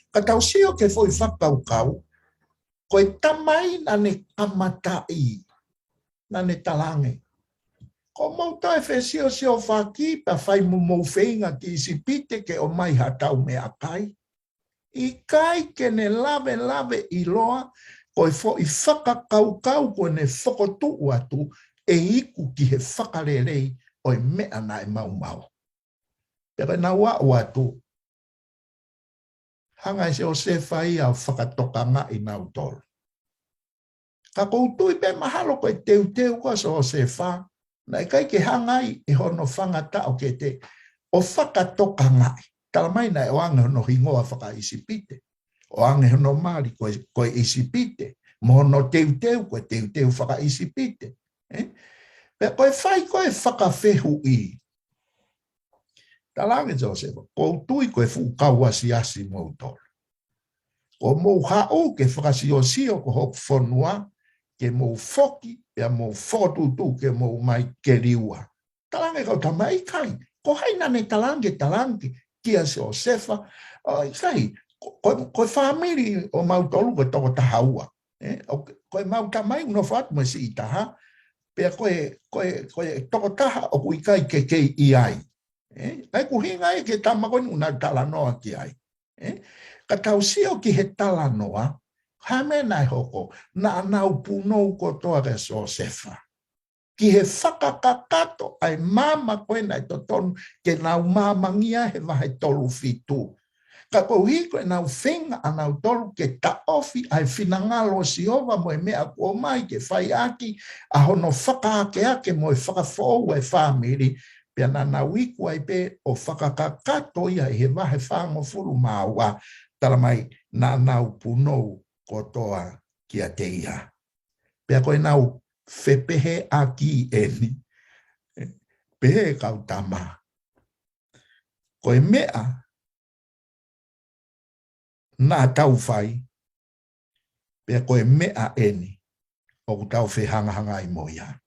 Ka tau sio ki he foʻi fakakaukau, ko e tamai naʻa ne kamataʻi, naʻa ne talaange, Ko mou toe fesiosiofaki pea fai mo mou feinga ki ʻIsipite ke ʻomai ha tau meʻakai. ʻIkai ke ne lavelaveʻiloa, ko e foʻi fakakaukau ko ʻene fokotuʻu atu, ʻe iku ki he fakalelei ʻo e meʻa naʻe maumau. Pea ko ʻenau aʻu atu, hanga ʻe Siosefa ia ʻo fakatokangaʻi nautolu. Ka ʻoku ou tui pē mahalo ko e teuteu ko ē ʻa Siosefa, naʻe ʻikai ke hanga ai ʻe hono fanga taʻokete ʻo fakatokangaʻi. Tala mai naʻe ʻoange hono hingoa fakaʻIsipite. ʻOange hono mali ko e, ko e ʻIsipite. Mo hono teuteu ko e teuteu fakaʻIsipite. ʻE? Pea ko e fai ko ē fakafehuʻi. Talaange Siosefa, ʻoku ou tui ko e fuʻu kau asiasi moutolu. Kuo mou haʻu ke fakasiosio ko hoku fonua, ke mou foki, pea mou fokotuʻutuʻu ke mou ō mai ke liua. Talaange kau tamai ʻikai, ko hai naʻa ne talaange, talaange kia Siosefa, ʻo ʻikai, ko, ko, ko e fāmili ʻo mautolu ko e toko taha ua. ʻE, ʻo, ko e mau tamai ʻoku nofo atu mo e siʻi taha, pea ko e, ko e, ko e toko taha ʻoku ʻikai ke kei ʻi ai. ʻE, ʻa ia ko e ʻuhinga ia ki he tama ko eni ʻoku nau talanoa ki ai. ʻE, ka tau sio ki he talanoa, ha meʻa naʻe hoko, naʻa nau punou kotoa kia Siosefa. Ki he fakakakato ʻa e maama ko ē naʻe totonu ke nau maamangia he vahe tolu fitu. Ka koeʻuhi ko ʻenau feinga ʻanautolu ke taʻofi ʻa e finangalo ʻo Sihova mo e meʻa kuo ʻomai ke fai ʻaki ʻa hono fakaakeake mo e fakafoʻou ʻa e fāmili, pea naʻa nau iku ai pē ʻo fakakakato ia ʻi he vahe fāngofulu mā ua, tala mai naʻa nau punou kotoa kiate ia. Pea ko ʻenau fepehēʻaki ʻeni, pehē kau tama. Ko e meʻa naʻa tau fai, pea ko e meʻa ʻeni ʻoku tau fehangahangai mo ia.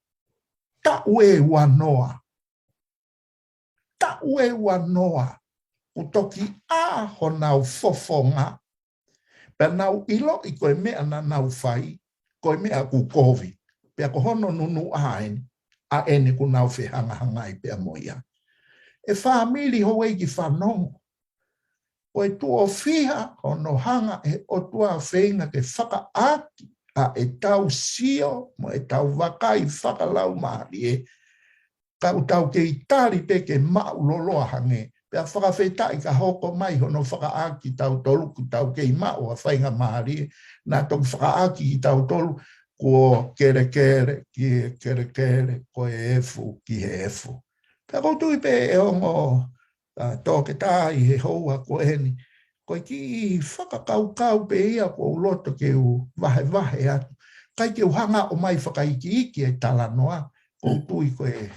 Taʻu ʻe uanoa. Taʻu ʻe uanoa, kuo toki ʻā honau fofonga. Pea nau ʻiloʻi ko e meʻa naʻa nau fai, ko e meʻa ʻoku kovi. Pea ko hono nunuʻa ʻeni, ʻa ʻeni ʻoku nau fehangahangai pea mo ia. ʻE fāmili houʻeiki fanongo. Ko e tuʻo fiha hono hanga ʻe he ʻOtua ʻo feinga ke fakaʻaki ʻa ʻetau sio mo ʻetau vakai fakalaumālie. Ka ʻoku tau kei tali pē ke maʻuloloa hangē. Pea fakafetaʻi ka hoko mai hono fakaʻaki kitautolu kuo tau kei maʻu ʻa e faingamālie. Naʻa toki fakaʻaki kitautolu kuo kelekele ki he kelekele, ko e efu ki he efu. Pea ʻoku ou tui pē ʻe ongo ʻa, toketā ʻi he houa ko eni. Ko e kiʻi fakakaukau pē ia ʻoku ou loto ke u vahevahe atu. ʻIkai ke u hanga ʻo ʻomai fakaikiiki e talanoa, ʻoku ou tui ko e,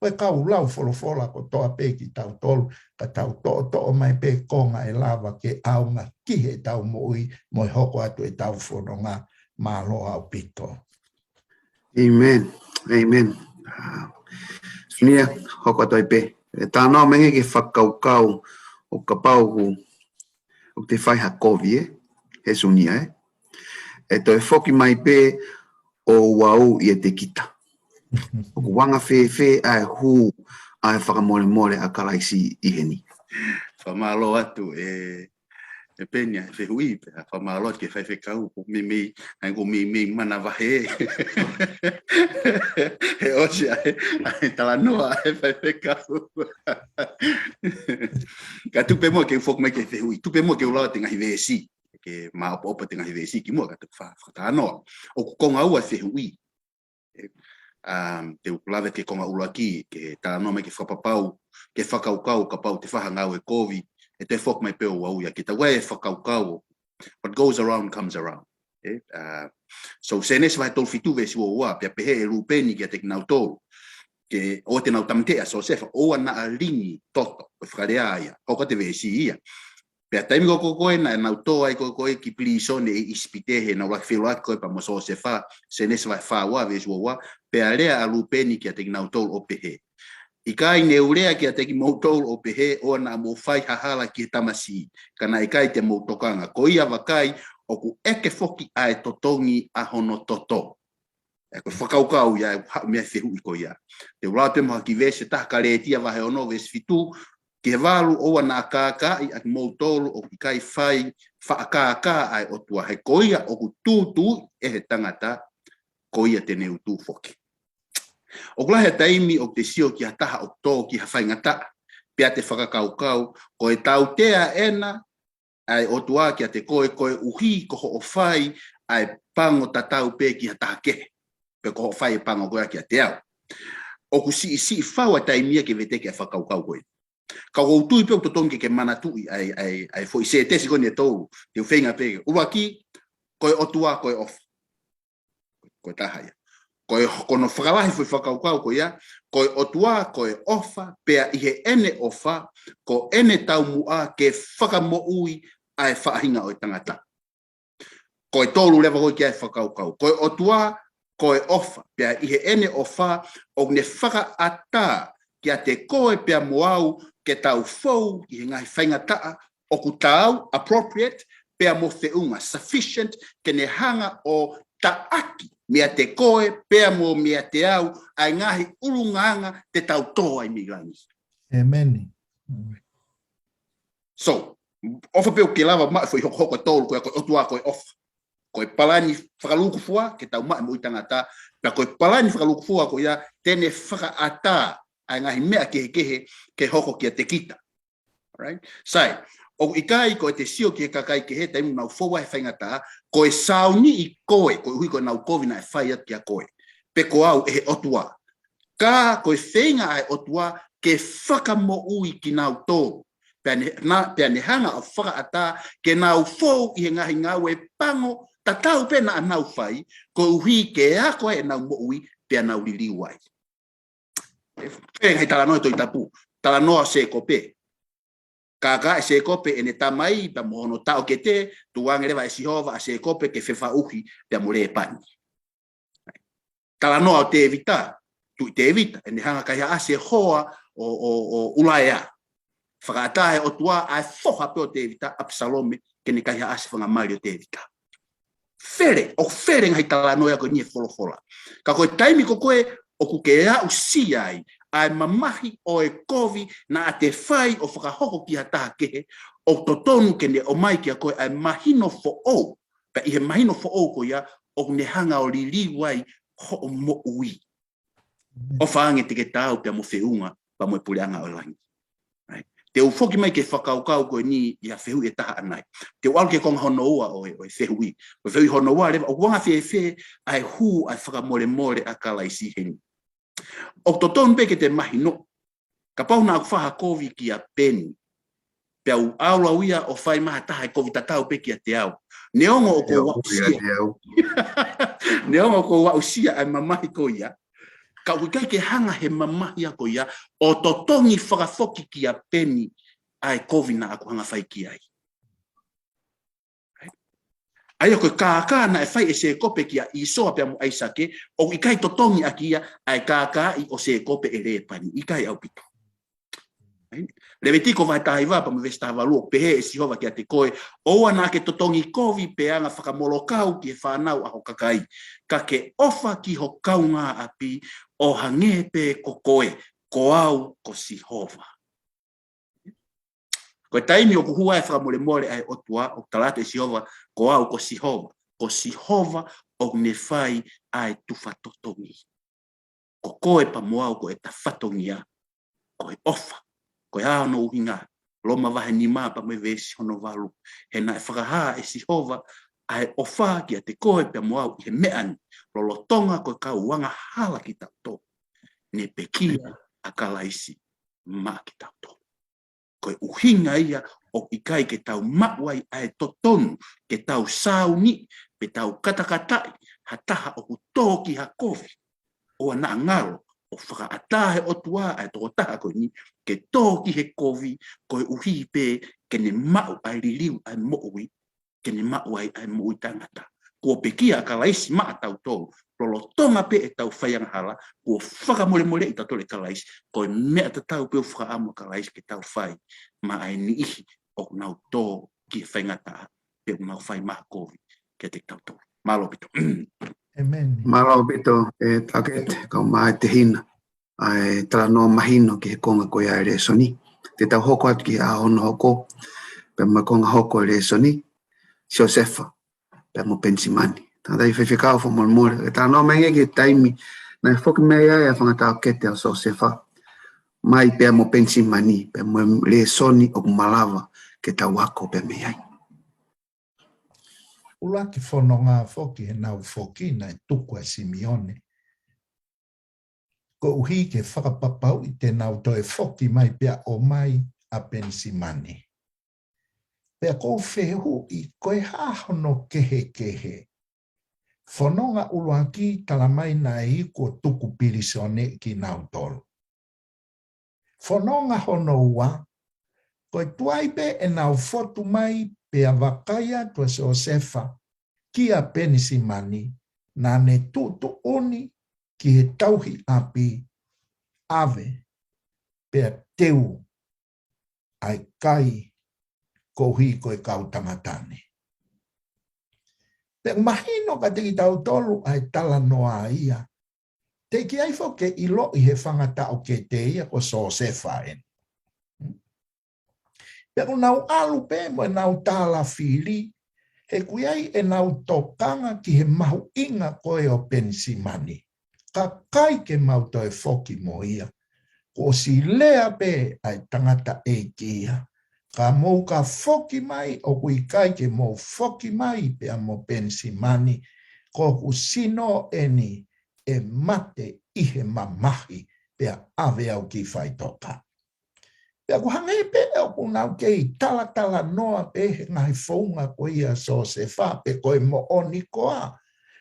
ko e kau lau folofola kotoa pē kitautolu, ka tau toʻotoʻo mai pē konga ʻe lava ke ʻaonga ki heʻetau moʻui mo e hoko atu ʻetau fononga. Mālō ʻaupito. Amen. Amen. Ah, Sunia, hoko atu ai pē. ʻE talanoa mai ange ki he fakakaukau ʻo kapau ʻoku, ʻoku te fai ha kovi, ē? He Sunia, ē? ʻE toe foki mai pē ʻo uau ʻiate kita. ʻOku anga fēfē ʻa e hū ʻa e fakamolemole ʻa Kalaisi ʻi heni? Fakamālō atu, ē, ʻe Peni ʻa e fehuʻi pea fakamālō atu ki he faifekau, ʻoku meimei, ʻa ia ʻoku meimei manavahē. He ʻosi ʻa e, ʻa e talanoa ʻa e faifekau. Ka tuku pē muʻa ke u foki mai ki he fehuʻi, tuku pē muʻa ke u lau atu e ngaahi veesi. Ke māʻopoʻopo atu e ngaahi veesi kimuʻa ka te u fa-, fakatalanoa. ʻOku konga ua e fehuʻi. ʻE, um, te u lave ki he konga ʻuluaki, ke talanoa mai ki he fakapapau, ki he fakakaukau kapau te fai ha ngāue kovi, ʻe toe foki mai pē ʻo uau ʻiate kita. Ko e fakakaukau, what goes around comes around. ʻE, uh, so Sēnesi vahe tolu fitu veesi ua ua, pea pehē ʻe Lūpeni kiate kinautolu, ke ʻoua te nau tāmateʻi ʻa Siosefa, ʻoua naʻa lingi toto, ko e fakalea ia, hoko atu e veesi ia. Pea taimi ko ē ko ē naʻa nau tō ai ko ē ko ē ki pilīsone ʻi ʻIsipite, he naʻa nau ʻuluaki feʻiloaki ko ē pea mo Siosefa, Sēnesi vahe fā ua veesi ua ua, pea lea ʻa Lūpeni kiate kinautolu ʻo pehē, ʻIkai te u lea kiate kimoutolu ʻo pehē, ʻoua naʻa mou fai ha hala ki he tamasiʻi, ka naʻe ʻikai te mou tokanga. Ko ia vakai, ʻoku ʻeke foki ʻa e totongi ʻa hono toto. ʻE ko e fakakaukau ia ʻe haʻu mei he fehuʻi ko ia. Te u lau atu mo ha kiʻi veesi ʻe taha, Kalētia vahe ono veesi fitu ki he valu: ʻOua naʻa kākaaʻi ʻa kimoutolu ʻoku ʻikai fai faʻa kākā ʻa e ʻOtua, he ko ia ʻoku tūtuuʻi ʻe he tangata, ko ia te ne utū foki. ʻOku lahi e taimi ʻoku te sio ki ha taha ʻoku tō ki ha faingataʻa, pea te fakakaukau ko e tautea ʻena ʻa e ʻOtua kiate koe koeʻuhi ko hoʻo fai ʻa e pango tatau pē ki ha taha kehe, pe ko hoʻo fai e pango ko ia kiate au. ʻOku siʻisiʻi fau ʻa e taimi ia ke veteki ʻa e fakakaukau ko ē. Ka ʻoku ou tui pē ʻoku totonu ke ke manatuʻi ʻa e, ʻa e, ʻa e foʻi sētesi ko eni ʻe tolu, te u feinga pē. ʻUluaki, ko e ʻOtua ko e ʻofa. Ko e taha ia. Ko e, ko hono fakalahi foʻi fakakaukau ko ia, ko e ʻOtua ko e ʻofa, pea ʻi heʻene ʻofa, ko ʻene taumuʻa ke fakamoʻui ʻa e faʻahinga ʻo e tangata. Ko e tolu leva ko ē ki ai e fakakaukau. Ko e ʻOtua ko e ʻofa, pea ʻi heʻene ʻofa ʻoku ne fakaʻatā kiate koe pea mo au ke tau fou ʻi he ngaahi faingataʻa ʻoku taau, appropriate, pea mo feʻunga, sufficient, ke ne hanga ʻo taʻaki meiate koe pea mo meiate au ʻa e ngaahi ʻulungaanga te tau tō ai mei langi. ʻĒmeni. So, ʻofa pē ʻoku ke lava maʻu e foʻi hokohoko ʻe tolu ko ia, ko e ʻOtua ko e ʻofa. Ko e palani fakalūkufua ke tau maʻu e moʻui taʻengata, pea ko e palani fakalūkufua ko ia te ne fakaʻatā ʻa e ngaahi meʻa kehekehe ke hoko kiate kita. Right? Sai, ʻoku ʻikai ko ʻete sio ki he kakai kehe taimi ʻoku nau fou ai he faingataʻa, ko e sauniʻi koe, koeʻuhi ko ʻenau kovi naʻe fai atu kia koe, pe ko au, ʻe he ʻOtua. Ka ko e feinga ʻa e ʻOtua ke fakamoʻui kinautolu. Pea ne, na, pea ne hanga ʻo fakaʻatā ke nau fou ʻi he ngaahi ngāue pango tatau pē naʻa nau fai, koeʻuhi ke ako ai ʻenau moʻui, pea nau liliu ai. ʻE fele ngaahi talanoa ʻi he Tohi Tapu. Talanoa ʻo Sēkope. Kākaaʻi ʻe Sēkope ʻene tamai pea mo hono taʻokete, tuku ange leva ʻe Sihova ʻa Sēkope ke fefaʻuhi pea mo Lēpani. Talanoa ʻo Tēvita, Tuʻi Tēvita, ʻene hanga ʻo kaihaʻasi e hoa ʻo, ʻo, ʻo ʻUlaea. Fakaʻatā ʻe he ʻOtua ʻa e foha pē ʻo Tēvita, ʻApisalome, ke ne kaihaʻasi e fanga mali ʻo Tēvita. Fele, ʻoku fele ngaahi talanoa ia ko eni ʻi he folofola. Ka ko e taimi ko ē ʻoku ke aʻusia ai ʻa e mamahi ʻo e kovi naʻa te fai ʻo fakahoko ki ha taha kehe, ʻoku totonu ke ne ʻomai kia koe ʻa e mahino foʻou. Pea ʻi he mahino foʻou ko ia, ʻoku ne hanga ʻo liliu ai hoʻo moʻui. ʻOfa ange te ke taau pea mo feʻunga pea mo e puleʻanga ʻo langi. Right? Te u foki mai ki he fakakaukau ko eni ʻi he fehuʻi ʻe taha ʻanai. Te u ʻalu ki he konga hono ua ʻo e, ʻo e fehuʻi. ʻO e fehuʻi hono ua leva, ʻoku anga fēfē ʻa e hū ʻa e fakamolemole ʻa Kalaisi heni? ʻOku totonu pē ke te mahino, kapau naʻa ku fai ha kovi kia Peni, pea u ʻalu au ia ʻo fai mai ha taha e kovi tatau pē kiate au, neongo ʻoku ou aʻusia, neongo ʻoku ou aʻusia ʻa e mamahi ko ia, ka ʻoku ʻikai ke hanga ʻe he mamahi ko ia ʻo totongi fakafoki kia Peni ʻa e kovi naʻa ku hanga ʻo fai ki ai. ʻA ia ko e kākā naʻe fai ʻe Sēkope kia ʻĪsoa pea mo ʻAisake, ʻoku ʻikai totongi ʻaki ia ʻa e kākaaʻi ʻo Sēkope ʻe Lēpani, ʻikai ʻaupito. Right? Levitiko vahe taha hiva pea mo e veesi taha valu, ʻoku pehē ʻe Sihova kiate koe, ʻoua naʻa ke totongi kovi pe anga fakamolokau ki he fānau ʻa ho kakai, ka ke ʻofa ki ho kaungāʻapi ʻo hangē pē ko koe, ko au ko Sihova. Ko e taimi ʻoku hū ai e fakamolemole ʻa e ʻOtua, ʻoku tala atu ʻe Sihova, ko au ko Sihova, ko Sihova ʻoku ne fai ʻa e tufa totongi. Ko koe pea mo au ko ʻeta fatongia ko e ʻofa. Ko e hā hono ʻuhinga? Loma vahe nima pea mo e veesi hono valu. He naʻe fakahā ʻe Sihova ʻa e ʻofa kiate koe pea mo au ʻi he meʻa ni, lolotonga ko e kau angahala kitautolu, ne pekia ʻa Kalaisi maʻa kitautolu. Ko e ʻuhinga ia ʻoku ʻikai ke tau maʻu ai ʻa e totonu ke tau sauniʻi pe tau katakataʻi ha taha ʻoku tō ki ha kovi. ʻOua naʻa ngalo ʻo fakaʻatā ʻe he ʻOtua ʻa e tokotaha ko eni ke tō ki he kovi, koeʻuhi pē ke ne maʻu ʻa e liliu ʻa e moʻui, ke ne maʻu ai ʻa e moʻui taʻengata. Kuo pekia ʻa Kalaisi maʻa tautolu, lolotonga pē ʻetau fai angahala, kuo fakamolemoleʻi tautolu ʻe Kalaisi. Ko e meʻa tatau pē ʻoku fakaʻamu ʻa Kalaisi ke tau fai maʻa e niʻihi ʻoku nau tō ki he faingataʻa, pe ʻoku nau fai mai ha kovi kiate kitautolu. Mālō ʻaupito. ʻEmeni. Mālō ʻaupito, ʻe Taukete, kau mai te hina ʻa e talanoa mahino ki he konga ko ia e lēsoni. Te tau hoko atu ki he ʻaho hono hoko, pea mo e konga hoko e lēsoni, Siosefa pea mo Penisimani. Tangataʻi faifekau, fakamolemole, ke talanoa mai ange ki he taimi naʻe foki mei ai ʻa e fanga taʻokete ʻa Siosefa, mai pea mo Penisimani, pea mo e lēsoni ʻoku malava ke tau ako pea mei ai. ʻUluaki fononga foki heʻenau foki naʻe tuku ʻe Simione, koeʻuhi ke fakapapauʻi te nau toe foki mai pea ʻomai ʻa Penisimani. Pea ʻoku ou fehuʻi, ko e hā hono kehekehe? Fononga ʻuluaki, tala mai naʻe iku ʻo tuku pilīsone kinautolu. Fononga hono ua, ko e tuai pē ʻenau fotu mai pea vakai atu ʻa Siosefa kia Penisimani, naʻa ne tuʻutuʻuni ki he tauhi ʻapi, ʻave pea teu ʻa e kai koeʻuhi ko e kau tangata ni. Pea mahino kiate kitautolu ʻa e talanoa ia, teʻeki ai foki ke ʻiloʻi he fanga taʻokete ia ko Siosefa eni. Pea ʻoku nau ʻalu pē mo ʻenau tālafili, he ʻoku ʻi ai ʻenau tokanga ki he mahuʻinga ko ē ʻo Penisimani. Ka ʻikai ke mau toe foki mo ia. Kuo ʻosi lea pē ʻa e tangataʻeiki ia, ka mou ka foki mai, ʻoku ʻikai ke mou foki mai pea mo Penisimani, ko hoku sino eni ʻe mate ʻi he mamahi pea ʻave au ki faʻitoka. Pea ʻoku hangē pē ʻoku nau kei talatalanoa pē he ngaahi founga ko ia ʻa Siosefa pe ko e moʻoni koā.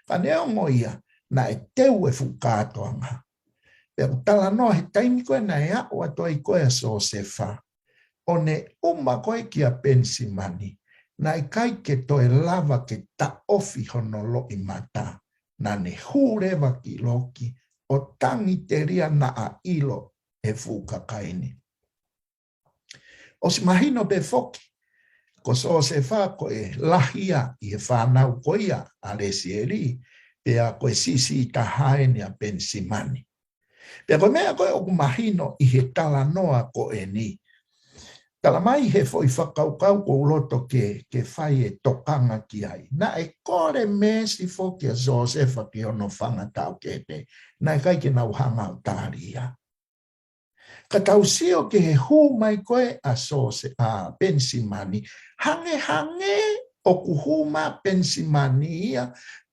Ka neongo ia, naʻe teu e fuʻu kātoanga. Pea ʻoku talanoa he taimi ko ē naʻe aʻu atu ai ko ē ʻa Siosefa, ʻo ne ʻuma ko ē kia Penisimani, naʻe ʻikai ke toe lava ke taʻofi hono loʻimata. Naʻa ne hū leva ki loki ʻo tangi telia naʻa ʻilo e fuʻu kakai ni. ʻOsi mahino pē foki, ko Siosefa ko e lahi ia ʻi he fānau ko ia ʻa Lesieli, pea ko e siʻisiʻi taha eni ʻa Penisimani. Pea ko e meʻa ko ē ʻoku mahino ʻi he talanoa ko eni. Tala mai he foʻi fakakaukau ʻoku ou loto ke, ke fai e tokanga ki ai. Naʻe kole meesi foki ʻa Siosefa ki hono fanga taʻokete, naʻe ʻikai ke nau hanga ʻo tali ia. Ka tau sio ki he hū mai ko ē ʻa Siose-, ʻa Penisimani, hangehangē ʻoku hū mai ʻa Penisimani ia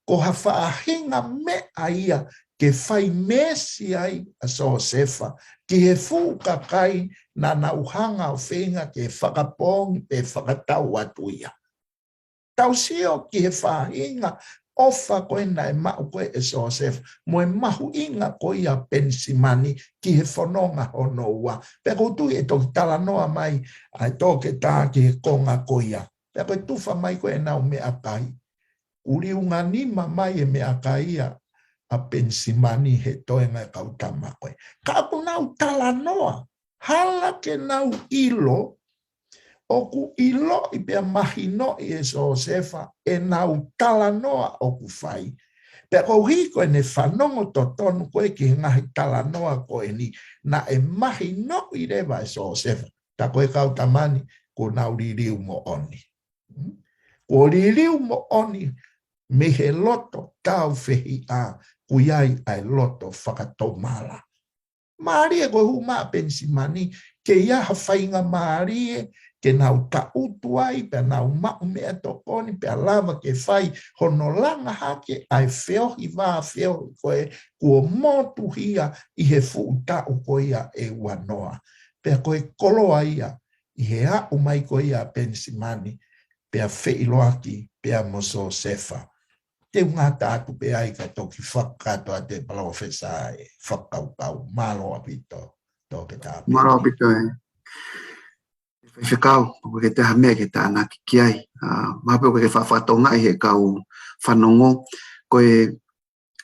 ko ha faʻahinga meʻa ia ke fai meesi ai ʻa Siosefa ki he fuʻu kakai naʻa nau hanga ʻo feinga ke fakapoongi pe fakatau atu ia. Tau sio ki he faʻahinga ʻofa ko ē naʻe maʻu ko ē ʻe Siosefa, mo e mahuʻinga ko ia ʻa Penisimani ki he fononga hono ua. Pea ʻoku ou tui ʻe toki talanoa mai ʻa e toketā ki he konga ko ia. Pea ko e tufa mai ko ē ʻenau meʻakai, ʻoku liunga nima mai e meʻakai ia ʻa Penisimani he toenga e kau tama ko ē. Ka ʻoku nau talanoa, hala ke nau ʻilo, ʻoku ʻiloʻi pea mahinoʻi ʻe Siosefa ʻenau talanoa ʻoku fai. Pea koeʻuhi ko ʻene fanongo totonu ko ē ki he ngaahi talanoa ko eni, naʻe mahinoʻi leva ʻe Siosefa, tā ko e kau tama ni kuo nau liliu moʻoni. Hmm? Kuo liliu moʻoni mei he loto tāufehiʻa, ʻoku ʻi ai ʻa e loto fakatomala. Mālie ko e hū mai ʻa Penisimani, ke ʻi ai ha faingamālie ke nau taʻutu ai, pea nau maʻu meʻatokoni, pea lava ke fai hono langa hake ʻa e feohi vā feohi ko ē kuo motuhia ʻi he fuʻu taʻu ko ia ʻe ua noa. Pea ko e koloa ia ʻi he aʻu mai ko ia ʻa Penisimani, pea feʻiloaki pea mo Siosefa. Te u ngata atu pē ai ka toki fakakakato atu ʻe Palōfesa e fakakaukau. Mālō ʻaupito, toketā. Mālō ʻaupito ē. Faifekau, ʻoku ʻikai ke toe ha meʻa ke tānaki ki ai. ʻA, mahalo pē ʻoku ke fakatokangaʻi he kau fanongo. Ko e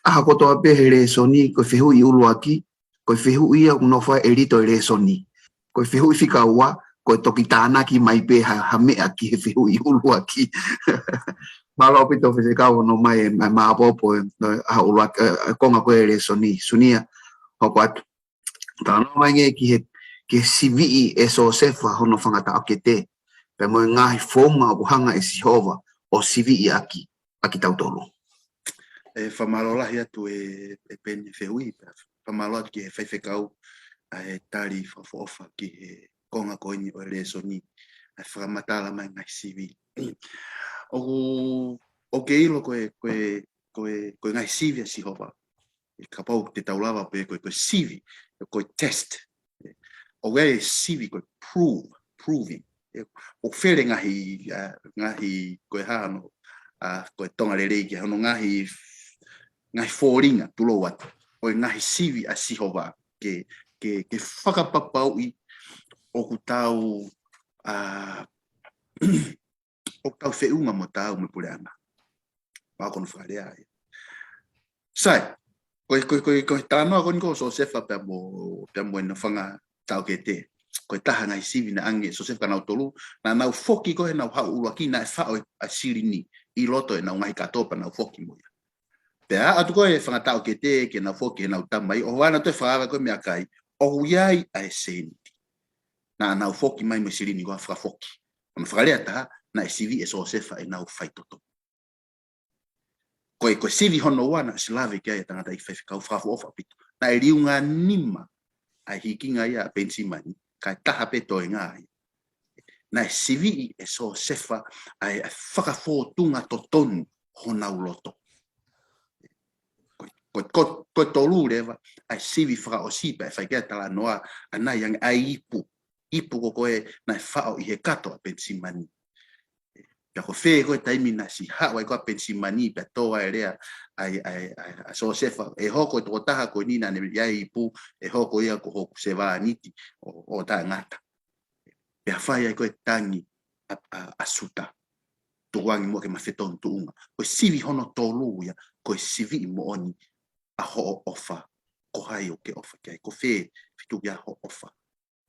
ʻaho kotoa pē he lēsoni, ko e fehuʻi ʻuluaki, ko e fehuʻi ia ʻoku nofo ai e lito e lēsoni. Ko e fehuʻi fika ua, ko e toki tānaki mai pē ha, ha meʻa ki he fehuʻi ʻuluaki. Mālō ʻaupito Faifekau hono ʻomai e, e, maopoopo e, e, ʻa e ʻuluaki, e, e, konga ko ē e lēsoni, Sunia, hoko atu. Talanoa mai angē ki he, ki he siviʻi ʻe Siosefa hono fanga taʻokete, pea mo e ngaahi founga ʻoku hanga ʻe Sihova ʻo siviʻi ʻaki, ʻa kitautolu. ʻE, fakamālō lahi atu e, e Peni Fehui, pea fakamālō atu ki he Faifekau ʻa e tali fakaʻofoʻofa ki he konga ko eni ʻo e lēsoni, ʻa e fakamatala mai ngaahi sivi. ʻOku, ʻoku ke ʻilo ko e, ko e, ko e, ko e ngaahi sivi ʻa Sihova. ʻE kapau te tau lava pē ko e, ko e sivi, ko e test. ʻOku ʻi ai e sivi ko e prove, proving. ʻE, ʻoku fele ngaahi, ʻa, ngaahi ko e hā hono, ʻa, ko e Tonga lelei ki hono ngaahi, ngaahi fōlinga, tulou atu. ʻO e ngaahi sivi ʻa Sihova ke, ke, ke fakapapauʻi ʻoku tau, ʻa, ʻoku tau feʻunga mo taau mo e puleʻanga. Pau ko hono fakalea ia. Sai, ko e, ko e, ko e, ko e talanoa ko eni ko ē ʻo Siosefa pea mo, pea mo ʻena fanga taʻokete. Ko e taha ngaahi sivi naʻe ʻange ʻe Siosefa kia nautolu, naʻa nau foki ko ē heʻenau haʻu ʻuluaki naʻe faʻo e, ʻa e silini ʻi loto ʻenau ngaahi kato pea nau foki mo ia. Pea aʻu atu ko ē fanga taʻokete ke nau foki heʻenau tamai, ʻo ʻoua naʻa toe fakaava ko e meʻakai, ʻoku ʻi ai ʻa e sēniti. Naʻa nau foki mai mo e silini ko ē fakafoki. Ko hono fakalea ʻe taha, naʻe sivi ʻe Siosefa ʻenau faitotonu. Ko e, ko e sivi hono ua naʻe ʻosi lave ki ai e tangataʻeiki faifekau fakaʻofoʻofa ʻaupito. Naʻe liunga nima ʻa e hikinga ia ʻa Penisimani, kae taha pē toenga ia. Naʻe siviʻi ʻe Siosefa ʻa e, ʻa e fakafōtunga totonu honau loto. Ko, ko, ko, ko e tolu leva, ʻa e sivi fakaʻosi pea ʻe fai ki ai e talanoa, ʻa ʻena ʻi ai e ipu. Ipu ko ē naʻe faʻo ʻi he kato ʻa Penisimani. Pea ko fē ko ē taimi naʻe ʻosi haʻu ai ko ē ʻa Penisimani, pea tō ai e lea ʻa e, ʻa e, ʻa e, ʻa Siosefa, ʻe hoko e tokotaha ko eni naʻa ne ʻi ai e ipu, ʻe hoko ia ko hoku sevāniti ʻo, ʻo taʻengata. Pea fai ai ko ē e tangi ʻa, ʻa, ʻa Siuta. Tukuange muʻa ke ma fetongi tuʻunga. Ko e sivi hono tolu ia, ko e siviʻi moʻoni ʻa hoʻo ʻofa. Ko hai ʻoku ke ʻofa ki ai, ko fē fetuku ia hoʻo ʻofa.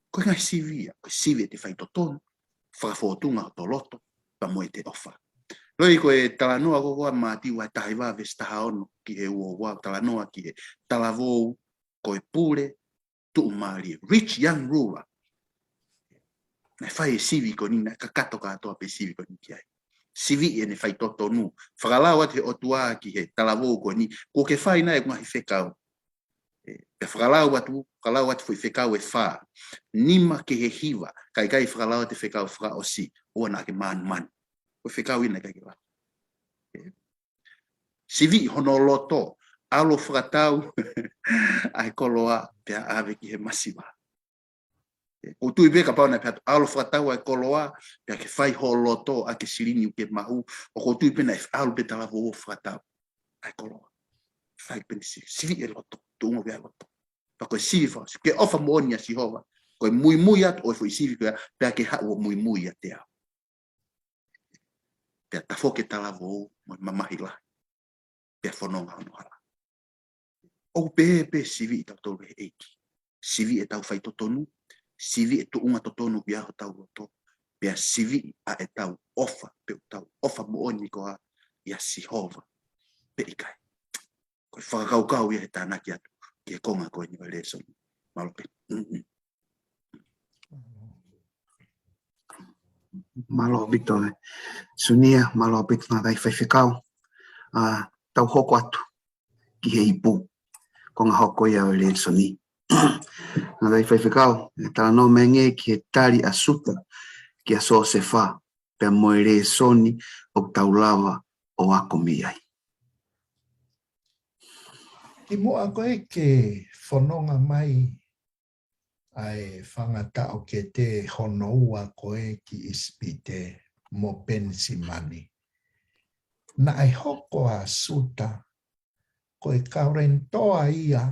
Ko e ngaahi sivi ia, ko e sivi ʻete faitotonu, fakafōtunga hoto loto, pea mo ʻete ʻofa. Loi ko e talanoa ko ē ʻa Mātiu vahe taha hiva veesi taha ono ki he ua ua, talanoa ki he talavou, ko e pule, tuʻumālie, rich young ruler. Naʻe fai e sivi ko eni, naʻe kakato kātoa pē sivi ko eni ki ai. Siviʻi ʻene faitotonu, fakalau atu he ʻOtua ki he talavou ko eni, kuo ke fai nai ʻeku ngaahi fekau. ʻE, pea fakalau atu, fakalau atu foʻi fekau ʻe fā. Nima ki he hiva, kae ʻikai fakalau atu e fekau fakaʻosi, ʻoua naʻa ke mānumanu. Ko e fekau ia naʻe ʻikai ke lau. ʻE, siviʻi hono loto, ʻalu ʻo fakatau ʻa e koloa pea ʻave ki he masiva. ʻE, ʻoku ou tui pē kapau naʻe pehē atu, ʻalu ʻo fakatau ʻa e koloa, pea ke fai ho loto ʻaki e silini ʻoku ke maʻu, ʻoku ou tui pē naʻe ʻalu pē talavou ʻo fakatau ʻa e koloa. Fai pē ʻene sivi, siviʻi e loto, tuʻunga ʻoku ʻi ai e loto. Pea ko e sivi fakaʻosi, ke ʻofa moʻoni ʻa Sihova, ko e muimui atu ʻo e foʻi sivi ko ia, pea ke haʻu ʻo muimui ʻiate au. Pea tafoki e talavou mo e mamahi lahi. Pea fononga hono hala. ʻOku pehē pē siviʻi tautolu ʻe he ʻEiki. Siviʻi ʻetau faitotonu, siviʻi e tuʻunga totonu ʻoku ʻi ai hotau loto, pea siviʻi ʻa ʻetau ʻofa, pe ʻoku tau ʻofa moʻoni koā ʻia Sihova pe ʻikai. Ko e fakakaukau ia he tānaki atu ki he konga ko eni ʻo e lēsoni. Mālō pē. Mm-hmm. Mālō ʻaupito, ē. Sunia, mālō ʻaupito ngaahi faifekau. ʻA, tau hoko atu ki he ipu. Konga hoko ia ʻo e lēsoni. Ngaahi faifekau, ʻe talanoa mai angē ki he tali ʻa Siuta kia Siosefa, pea mo e lēsoni ʻoku tau lava ʻo ako mei ai. Kimuʻa ko ē ke fononga mai ʻa e fanga taʻokete hono ua ko ē ki ʻIsipite mo Penisimani. Naʻe hoko ʻa Siuta ko e kalenitoa ia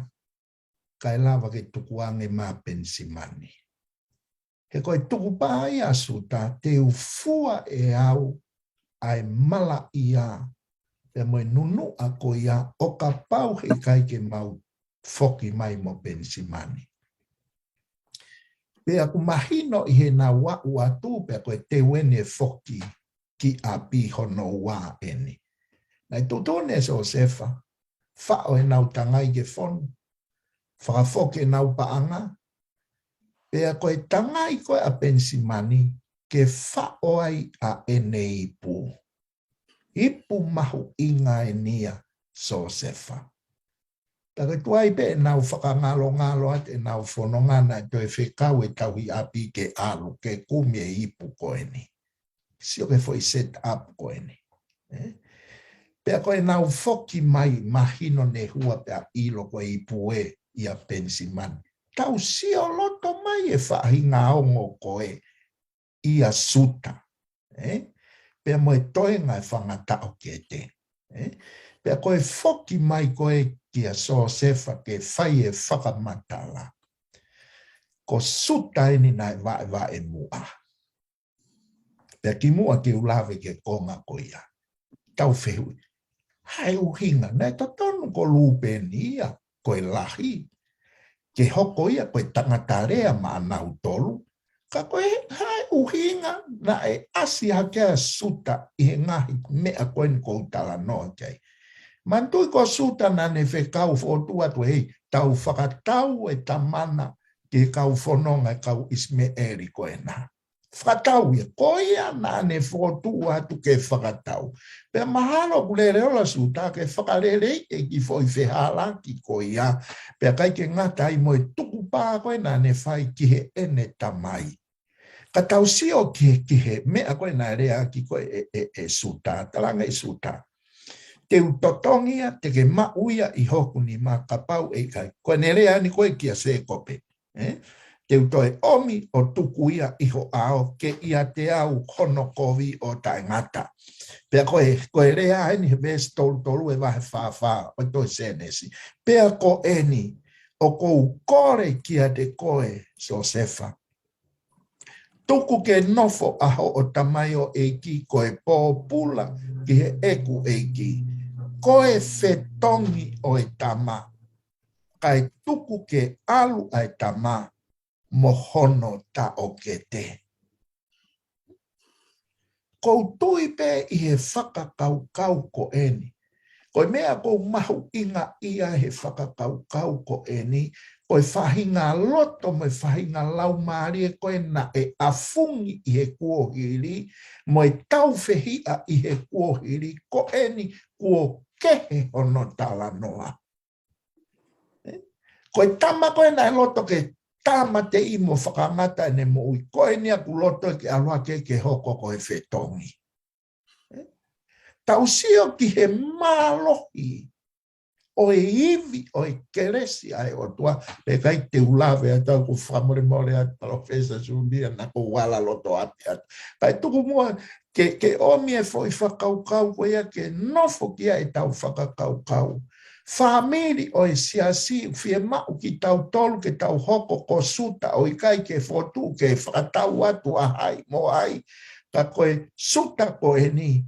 kae lava ke tukuange maʻa Penisimani. He ko e tukupā ia ʻa Siuta, te u fua ʻe au ʻa e malaʻia pea mo e nunuʻa ko ia ʻo kapau heʻikai ke mau foki mai mo Penisimani. Pea ʻoku mahino ʻi heʻenau aʻu atu, pea ko e teu eni e foki ki ʻapi hono ua eni. Naʻe tuʻutuʻuni ʻe Siosefa, faʻo ʻenau tangai ke fonu, fakafoki ʻenau paʻanga, pea ko e tangai ko ē ʻa Penisimani ke faʻo ai ʻa ʻene ipu. Ipu mahuʻinga eni ʻa Siosefa. Pea ko e tuai pē ʻenau fakangalongalo atu ʻenau fononga naʻe toe fekau e tauhi ʻapi ke ʻalu ke kumi e ipu ko eni. Sio ki he foʻi set up ko eni. Ē? Pea ko ʻenau foki mai mahino ne hua pea ʻilo ko e ipu ē ia Penisimani. Tau sio loto mai e faʻahinga ongo ko ē ia Siuta. Ē? Pea mo e toenga e fanga taʻokete. Ē? Pea ko e foki mai ko ē kia Siosefa ke fai e fakamatala. Ko Siuta eni naʻe vaʻevaʻe muʻa. Pea kimuʻa ke u lave ki he konga ko ia. Tau fehuʻi. Hā e ʻuhinga, naʻe totonu ko Lūpeni ia, ko e lahi. Ke hoko ia, ko e tangata lea maʻanautolu. Ka ko e hā e ʻuhinga, naʻe ʻasi hake ʻa Siuta ʻi he ngaahi meʻa ko eni ʻoku ou talanoa ki ai. Manatuʻi ko Siuta naʻa ne fekau fotu atu hei, tau fakatau e tamana ki he kau fononga e kau ʻIsimeʻeli ko ena. Fakatau ia, ko ia naʻa ne fokotuʻu atu ke fakatau. Pea mahalo ʻoku lele ola Siuta ke fakaleleiʻi e kiʻi foʻi fehālaaki ko ia. Pea ʻikai ke ngata ai mo e tukupā ko ē naʻa ne fai ki heʻene tamai. Ka tau sio ki he, ki he meʻa ko ē naʻe lea ki ai ko ē ʻe, ʻe, ʻe Siuta, talaange ʻe Siuta. Te u totongi ia, te ke maʻu ia ʻi hoku nima kapau ʻe ʻikai. Ko ʻene lea eni ko ē kia Sēkope. Ē? Te u toe ʻomi ʻo tuku ia ʻi ho ʻao ke ʻiate au hono kovi ʻo taʻengata. Pea ko e, ko e lea eni he veesi tolu tolu e vahe fā fā ʻo e tohi Sēnesi. Pea ko eni ʻoku ou kole kiate koe Siosefa. Tuku ke nofo ʻa hoʻo tamaioʻeiki ko e pōpula ki heʻeku ʻeiki. Ko e fetongi ʻo e tama. Kae tuku ke ʻalu ʻa e tama mo hono taʻokete. ʻOku ou tui pē ʻi he fakakaukau ko eni. Ko e meʻa ʻoku ou mahuʻingaʻia he fakakaukau ko eni, ko e faʻahinga loto mo e faʻahinga laumālie ko ē naʻe ʻafungi ʻi he kuohili, mo e taufehiʻa ʻi he kuohili, ko eni kuo kehe hono talanoa. Ē? Ko e tama ko ē naʻe loto ke tāmateʻi mo fakangata ʻene moʻui. Ko eni ʻoku loto ke ʻalu hake ke hoko ko e fetongi. Ē? Tau sio ki he mālohi ʻo e ivi ʻo e kelesi ʻa e ʻOtua. Pea ʻikai te u lave atu ʻoku fakamolemole atu Palōfesa Sunia naʻa ku ala loto ʻapi atu. Kae tuku muʻa ke, ke ʻomi e foʻi fakakaukau ko ia ke nofo ki ai ʻetau fakakaukau. Fāmili ʻo e siasi, fiemaʻu kitautolu ke tau hoko ko Siuta ʻo ʻikai ke fokotuʻu ke fakatau atu ʻa hai mo hai. Ka ko e Siuta ko eni,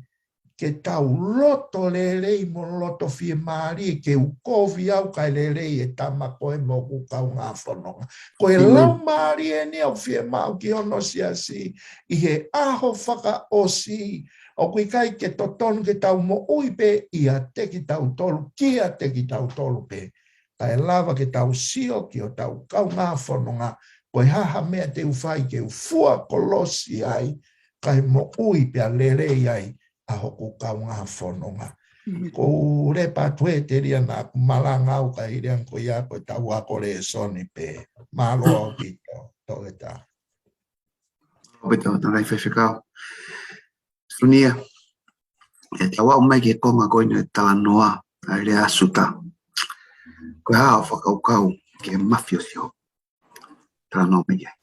ke tau loto lelei mo loto fiemālie ke u kovi au kae lelei e tama ko ē mo hoku kaungā fononga. Ko e laumālie eni ʻoku fiemaʻu ki hono siasi ʻi he ʻaho fakaʻosi. ʻOku ʻikai ke totonu ke tau moʻui pē ʻiate kitautolu, kiate kitautolu pē. Kae lava ke tau sio ki hotau kaungā fononga, ko e hā ha meʻa te u fai ke u fua kolosi ai, kae moʻui pea lelei ai ʻa hoku kaungā fononga. Ko u lepa atu ē Telia naʻa ku malanga au kae ʻiloange ko ia ko e tau ako lēsoni pē. Mālō ʻaupito, toketā. Mālō ʻaupito, toketā Faifekau Sunia. ʻE tau aʻu mai ki he konga ko eni e talanoa, ʻa e lea ʻa Siuta. Ko e hā hoʻo fakakaukau ki he mafi ʻo Sihova? Talanoa mai ai.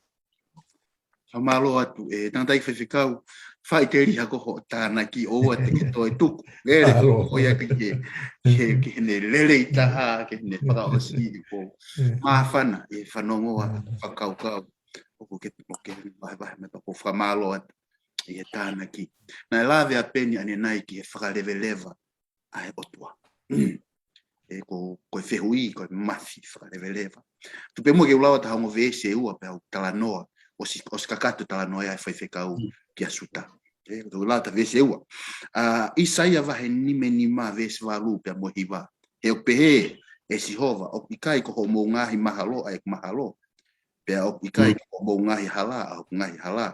Ka mālō atu, ē, tangataʻeiki faifekau, faʻiteliha ko hoʻo tānaki ʻoua te ke toe tuku. Lele, mālō. ʻOku ʻi ai pē ke, ke, ke ne lelei taha, ke ne fakaʻosi ʻi ko. Māfana, ʻe fanongo ʻa fakakaukau. ʻOku ke, ʻoku ke vahevahe mai pea ʻoku ou fakamālō atu ʻi he tānaki. Naʻe lave ʻa Peni ʻanenai ki he fakaleveleva ʻa e ʻOtua. ʻE ko, ko e fehuʻi, ko e mafi fakaleveleva. Tuku pē muʻa ke u lau atu ha ongo veesi ʻe ua pea u talanoa, ʻosi, ʻosi kakato talanoa ia ʻa e faifekau kia Siuta. ʻE, ʻoku tau lau atu veesi ʻe ua. ʻA, ʻIsaia vahe nima nima veesi valu pea mo e hiva. He ʻoku pehē ʻe Sihova, ʻoku ʻikai ko hoʻomou ngaahi mahalo ʻa ʻeku mahalo, pea ʻoku ʻikai ko hoʻomou ngaahi hala ʻa hoku ngaahi hala.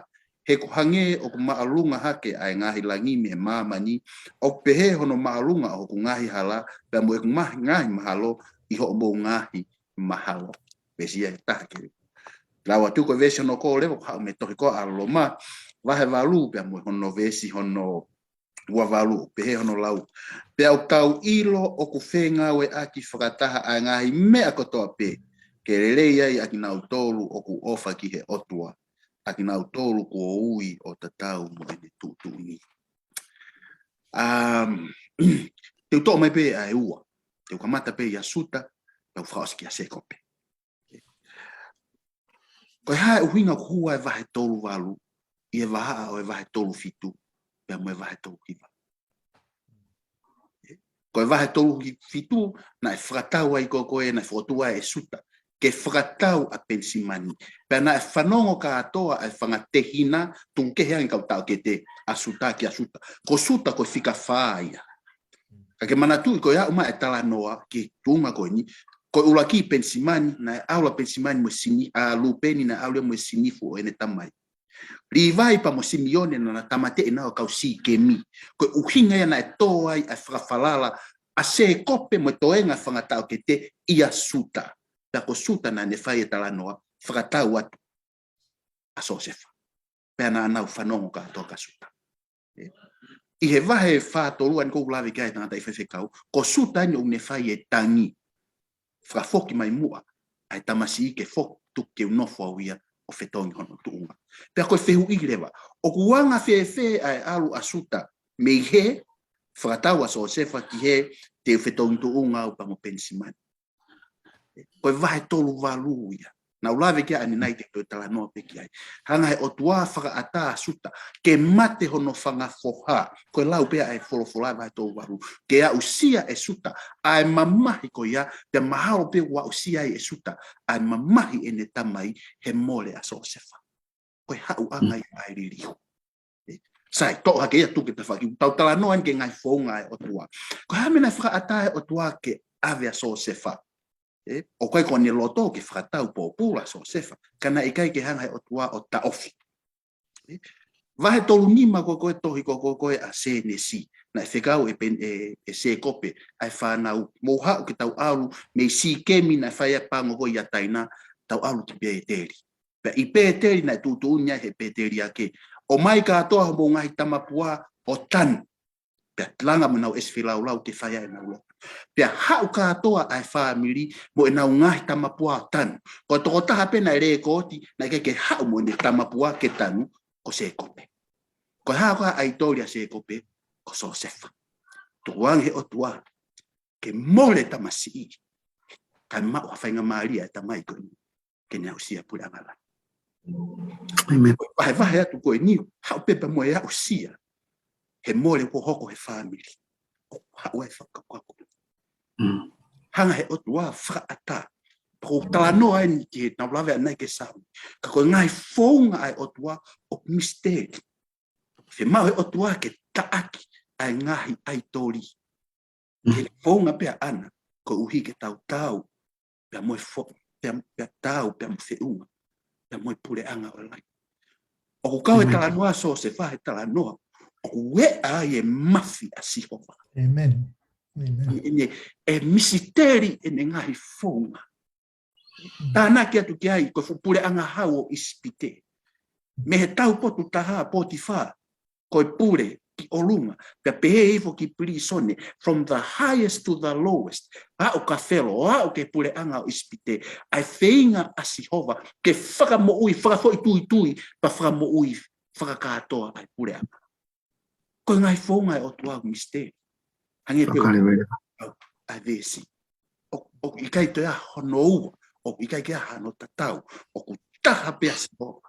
He ʻoku hangē ʻoku māʻolunga hake ʻa e ngaahi langi mei he māmani, ʻoku pehē hono māʻolunga ʻo hoku ngaahi hala, pea mo ʻeku ma-, ngaahi mahalo ʻi hoʻomou ngaahi mahalo. Veesi ia ʻe taha ke lau atu ko e veesi hono kō leva, ʻoku haʻu mei he tohi ko ē ʻa Loma, vahe valu pea mo hono veesi hono ua valu, pehē hono lau. Pea ʻoku tau ʻilo ʻoku fengāueʻaki fakataha ʻa e ngaahi meʻa kotoa pē, ke lelei ai ʻa kinautolu ʻoku ʻofa ki he ʻOtua, ʻa kinautolu kuo ui ʻo tatau mo ʻene tuʻutuʻuni. Um, te u toʻo mai pē ʻa e ua, te u kamata pē ʻia Suta, tau fakaʻosi kia Sēkope. Ko e hā e ʻuhinga ʻoku hū ai e vahe tolu valu ʻi he vahaʻa ʻo e vahe tolu fitu pea mo e vahe tolu hiva? Ko e vahe tolu fitu, naʻe fakatau ai ko ē, naʻe fokotuʻu ai ʻe Suta ke fakatau ʻa Penisimani. Pea naʻe fanongo kātoa ʻa e fanga tehina, tuku kehe ange kau taʻokete ʻa Suta kia Suta. Ko Suta ko e fika fā ia. Ka ke manatuʻi ko e aʻu mai e talanoa ki he tuʻunga ko eni, ko e ʻuluaki Penisimani, naʻe ʻalu ʻa Penisimani mo e sini-, ʻa Lūpeni naʻe ʻalu ia mo e sinifu ʻo ʻene tamai. Līvai pea mo Simione naʻa na tāmateʻi ʻenau kau Sīkemi. Ko e ʻuhinga ia naʻe tō ai ʻa e fakafalala ʻa Sēkope mo e toenga fanga taʻokete ʻia Suta. Pea ko Suta naʻa ne fai e talanoa, fakatau atu ʻa Siosefa. Pea naʻa nau fanongo kātoa kia Suta. ʻE, ʻi he vahe fā tolu ʻa eni ʻoku lave ki ai e tangataʻi faifekau, ko Suta eni ʻoku ne fai e tangi. Fakafoki mai muʻa ʻa e tamasiʻi ke foki, tuku ke u nofo au ia ʻo fetongi hono tuʻunga. Pea ko e fehuʻi leva, ʻoku anga fēfē ʻa e ʻalu ʻa Suta mei he fakatau ʻa Siosefa ki he te u fetongi tuʻunga au pea mo Penisimani? Ko e vahe tolu valu ia. Naʻa ku lave ki ai ʻanenai, te u toe talanoa pē ki ai. Hanga he ʻOtua ʻo fakaʻatā ʻa Suta ke mate hono fanga foha. Ko e lau pē ʻa e folofola ʻi he vahe tolu valu, ke aʻusia ʻe Suta ʻa e mamahi ko ia, pea mahalo pē ʻoku aʻusia ai ʻe Suta ʻa e mamahi ʻene tamai he mole ʻa Siosefa. Ko e haʻu ʻa e ngaahi ʻa e liliu. ʻE, sai, toʻo hake ia, tuku ke tafaʻaki, tau talanoa eni ki he ngaahi founga ʻa e ʻOtua. Ko e hā e meʻa naʻe fakaʻatā ʻe he ʻOtua ke ʻave ʻa Siosefa? ʻE, ʻoku ʻikai ko ʻene loto ke fakatau pōpula ʻa Siosefa, ka naʻe ʻikai ke hanga he ʻOtua ʻo taʻofi. ʻE, vahe tolu nima ko ē ko e tohi ko ē ko ē ʻa Sēnesi, naʻe fekau ʻe Pen-, ʻe, ʻe Sēkope ʻa e fānau, mou haʻu ke tau ʻalu mei Sīkemi naʻe fai ai e pango ko ē ʻia Taina, tau ʻalu ki Pēteli. Pea ʻi Pēteli naʻe tuʻutuʻuni ai he Pēteli ake, ʻOmai kātoa hoʻomou ngaahi tamapua ʻo tanu. Pea langa mo ʻenau ʻesi feilaulau ke fai ai ʻenau lotu. Pea haʻu kātoa ʻa e fāmili mo ʻenau ngaahi tamapua ʻo tanu. Ko e tokotaha pē naʻe lēkooti naʻe ʻikai ke haʻu mo ʻene tamapua ke tanu, ko Sēkope. Ko e hā ko ā ʻa e ʻaitoli ʻa Sēkope? Ko Siosefa. Tukuange he ʻOtua ke mole tamasiʻi, kae maʻu ha faingamālie ʻa e tamai ko eni ke ne aʻusia puleʻanga langi. ʻĒmeni. Vahevahe atu ko eni, haʻu pē pea mo e aʻusia he mole kuo hoko he fāmili. ʻOku haʻu ai e fakakaukau ko eni. Mm. Hanga he ʻOtua ʻo fakaʻatā. Pea ko e talanoa eni ki he, naʻa ku lave ʻanenai ki he Saame. Ka ko e ngaahi founga ʻa e ʻOtua ʻoku misiteli. Fiemaʻu he ʻOtua ke taʻaki ʻa e ngaahi ʻaitoli. Mm. Ke founga pē ʻaʻana, koeʻuhi ke tau taau pea mo e fo-, pea, pea taau pea mo e feʻunga pea mo e puleʻanga ʻo langi. ʻOku kau e, ʻĒmeni, talanoa ʻa Siosefa he talanoa ʻoku ʻeʻa ai e mafi ʻa Sihova. ʻĒmeni. ʻĒmeni. ʻEne, ʻene misiteli ʻene ngaahi founga. Mm. Tānaki atu ki ai, ko e fuʻu puleʻanga hau ʻo ʻIsipite. Mei he taupotu taha ʻa Potifa, ko e pule ki ʻolunga, pea pehē hifo ki pilīsone, from the highest to the lowest. Aʻu kia Felo, aʻu ki he puleʻanga ʻo ʻIsipite, ʻa e feinga ʻa Sihova ke fakamoʻui, fakafoʻituitui, pea fakamoʻui fakakātoa ʻa e puleʻanga. Ko e ngaahi founga ʻa e ʻOtua ʻoku misiteli. Hangē pē ko e, ʻa e veesi. ʻOku, ʻoku ʻikai toe ʻi ai hano ua, ʻoku ʻikai ke ʻi ai hano tatau, ʻoku taha pē ʻa Sihova.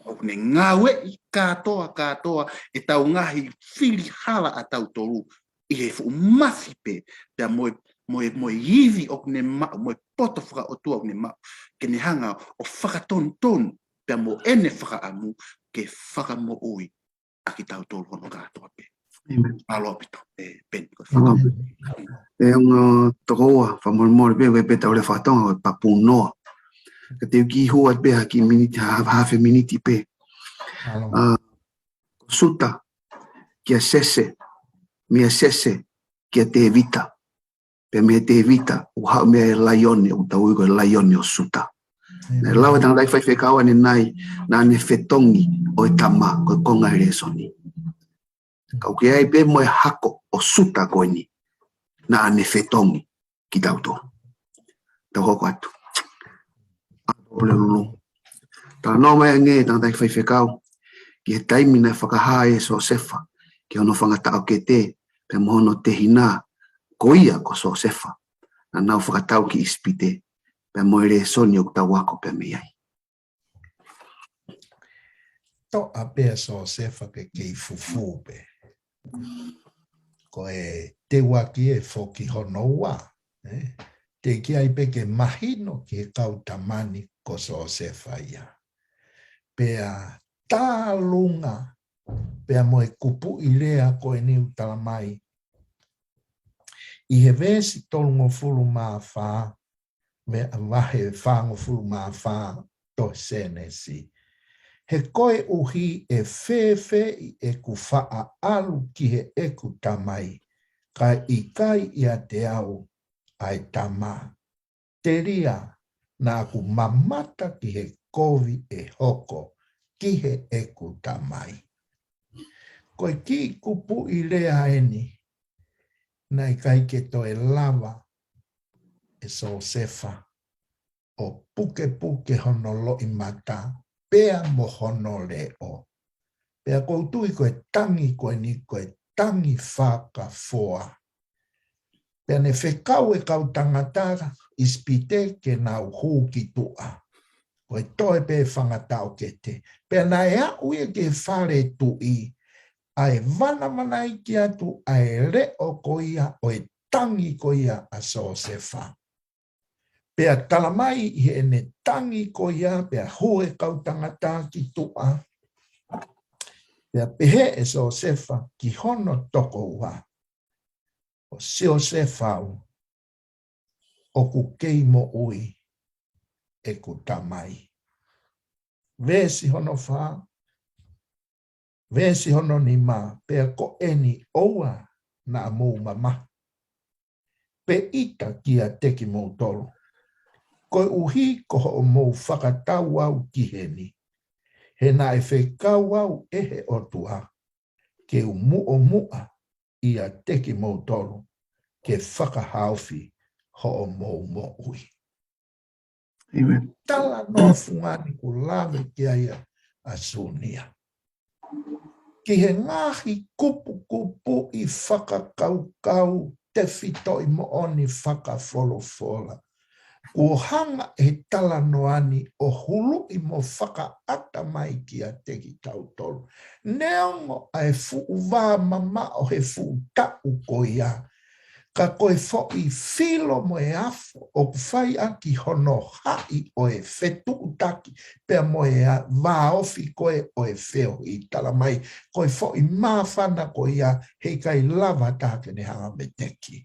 ʻOku ne ngāueʻi kātoa, kātoa ʻetau ngaahi fili hala ʻatautolu ʻi he fuʻu mafi pē, pea mo e, mo e, mo e ivi ʻoku ne maʻu, mo e poto fakaʻotua ʻoku ne maʻu, ke ne hanga ʻo fakatonutonu pea mo ʻene fakaʻamu ke fakamoʻui ʻa kitautolu hono kātoa pē. ʻĒmeni. Mālō ʻaupito, ʻe Peni, ko e fakamolemole. ʻE ongo tokoua, fakamolemole pē, ʻoku ʻikai pē tau lea faka-Tonga, ko e papunoa. Ka te u kiʻi hū atu pē ha kiʻi miniti, ha, ha, hafe miniti pē. Mālō. ʻA, ko Suta, kia Sese, meia Sese, kia Tēvita. Pea meia Tēvita, ʻoku haʻu mei he laione, ʻoku tau ui ko e laione ʻo Suta. ʻĒmeni. Naʻe lau ʻe he tangataʻeiki faifekau ʻanenai, naʻa ne fetongi ʻo e tama, ko e konga ʻo e lēsoni. Ka ʻoku ʻi ai pē mo e hako ʻo Suta ko eni, naʻa ne fetongi kitautolu. Tau hoko atu. ʻA Tōpolelulu. Talanoa mai ange ʻe he tangataʻeiki faifekau ki he taimi naʻe fakahā ai ʻe Siosefa ki hono fanga taʻokete, pea mo hono tehina, ko ia ko Siosefa, naʻa nau fakatau ki ʻIsipite, pea mo e lēsoni ʻoku tau ako pē mei ai. Toʻa pē ʻa Siosefa ke kei fufū pē. Ko e teuaki ʻe foki hono ua, ē? Teʻeki ai pē ke mahino ki he kau tama ni ko Siosefa ia. Pea tālunga, pea mo e kupuʻi lea ko eni ʻoku tala mai ʻi he veesi tolungofulu mā fā, mei he vahe fāngofulu mā fā tohi Sēnesi. He koeʻuhi ʻe fēfē ʻeku faʻa ʻalu ki heʻeku tamai, kae ʻikai ʻiate au ʻa e tama. Telia naʻa ku mamata ki he kovi ʻe hoko ki heʻeku tamai. Ko e kiʻi kupuʻi lea eni, naʻe ʻikai ke toe lava ʻe Siosefa ʻo pukepuke hono loʻimata, pea mo hono leʻo. Pea ʻoku ou tui ko e tangi ko eni, ko e tangi fakafoa. Pea ne fekau e kau tangata ʻIsipite ke nau hū ki tuʻa. Ko e toe pē fanga taʻokete. Pea naʻe aʻu ia ki he fale tuʻi, ʻa e vanavanaiki atu ʻa e leʻo ko ia ʻo e tangi ko ia ʻa Siosefa. Pea tala mai ʻi heʻene tangi ko ia, pea hū e kau tangata ki tuʻa. Pea pehē ʻe Siosefa ki hono tokoua, ʻo Siosefa au, ʻoku kei moʻui ʻeku tamai. Veesi hono fā, veesi hono nima, pea ko eni ʻoua naʻa mou mamahi pe ʻita kiate kimoutolu, koeʻuhi ko hoʻomou fakatau au ki heni, he naʻe fekau au ʻe he ʻOtua ke u muʻomuʻa ʻiate kimoutolu ke fakahaofi hoʻomou moʻui. ʻĒmeni. Talanoa fungani ʻoku lave ki ai ʻa Sunia. Ki he ngaahi kupukupuʻi fakakaukau tefitoʻi moʻoni fakafolofola, kuo hanga ʻe he talanoa ni ʻo huluʻi mo fakaʻata mai kiate kitautolu. Neongo ʻa e fuʻu vā mamaʻo he fuʻu taʻu ko ia, ka ko e foʻi filo mo e afo ʻoku fai ʻaki hono haʻi ʻo e fetuʻutaki, pea mo e a-, vāofi ko ē ʻo e feohi, tala mai, ko e foʻi māfana ko ia heʻikai lava taha ke ne hanga veteki.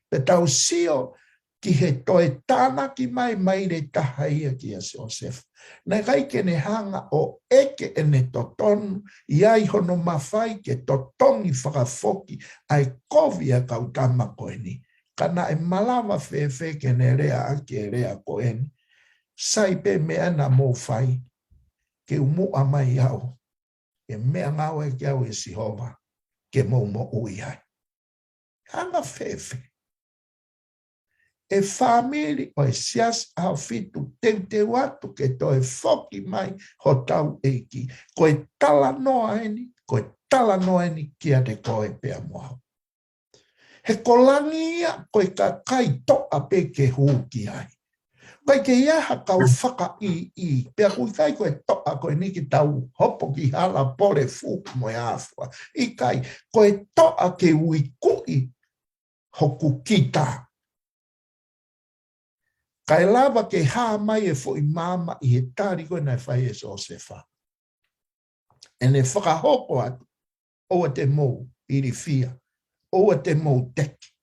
Pea tau sio ki he toe tānaki mai, maile taha ia kia Siosefa. Naʻe ʻikai ke ne hanga ʻo ʻeke ʻene totonu, ʻi ai hono mafai ke totongi fakafoki ʻa e kovi ʻa e kau tama ko eni. Ka naʻe malava fēfē ke ne lea ʻaki e lea ko eni? Sai pē meʻa naʻa mou fai, ke u muʻa mai au, ʻe meʻangāueʻaki au ʻe Sihova ke mou moʻui ai. Hanga fēfē? ʻE fāmili ʻo e Siasi ʻAhofitu, teuteu atu ke toe foki mai hotau ʻEiki. Ko e talanoa eni, ko e talanoa eni kiate koe pea mo au. He ko langi ia, ko e kakai toʻa pē ke hū ki ai. ʻIkai ke ʻi ai ha kau fakaʻiʻi, pea ʻoku ʻikai ko e toʻa ko eni ke tau hopo ki hala pole fuka mo e afua. ʻIkai, ko e toʻa ke uikuʻi hoku kita. Kae lava ke hā mai e foʻi maama ʻi he tali ko ē naʻe fai ʻe Siosefa. ʻEne fakahoko atu, ʻoua te mou ilifia, ʻoua te mou teki.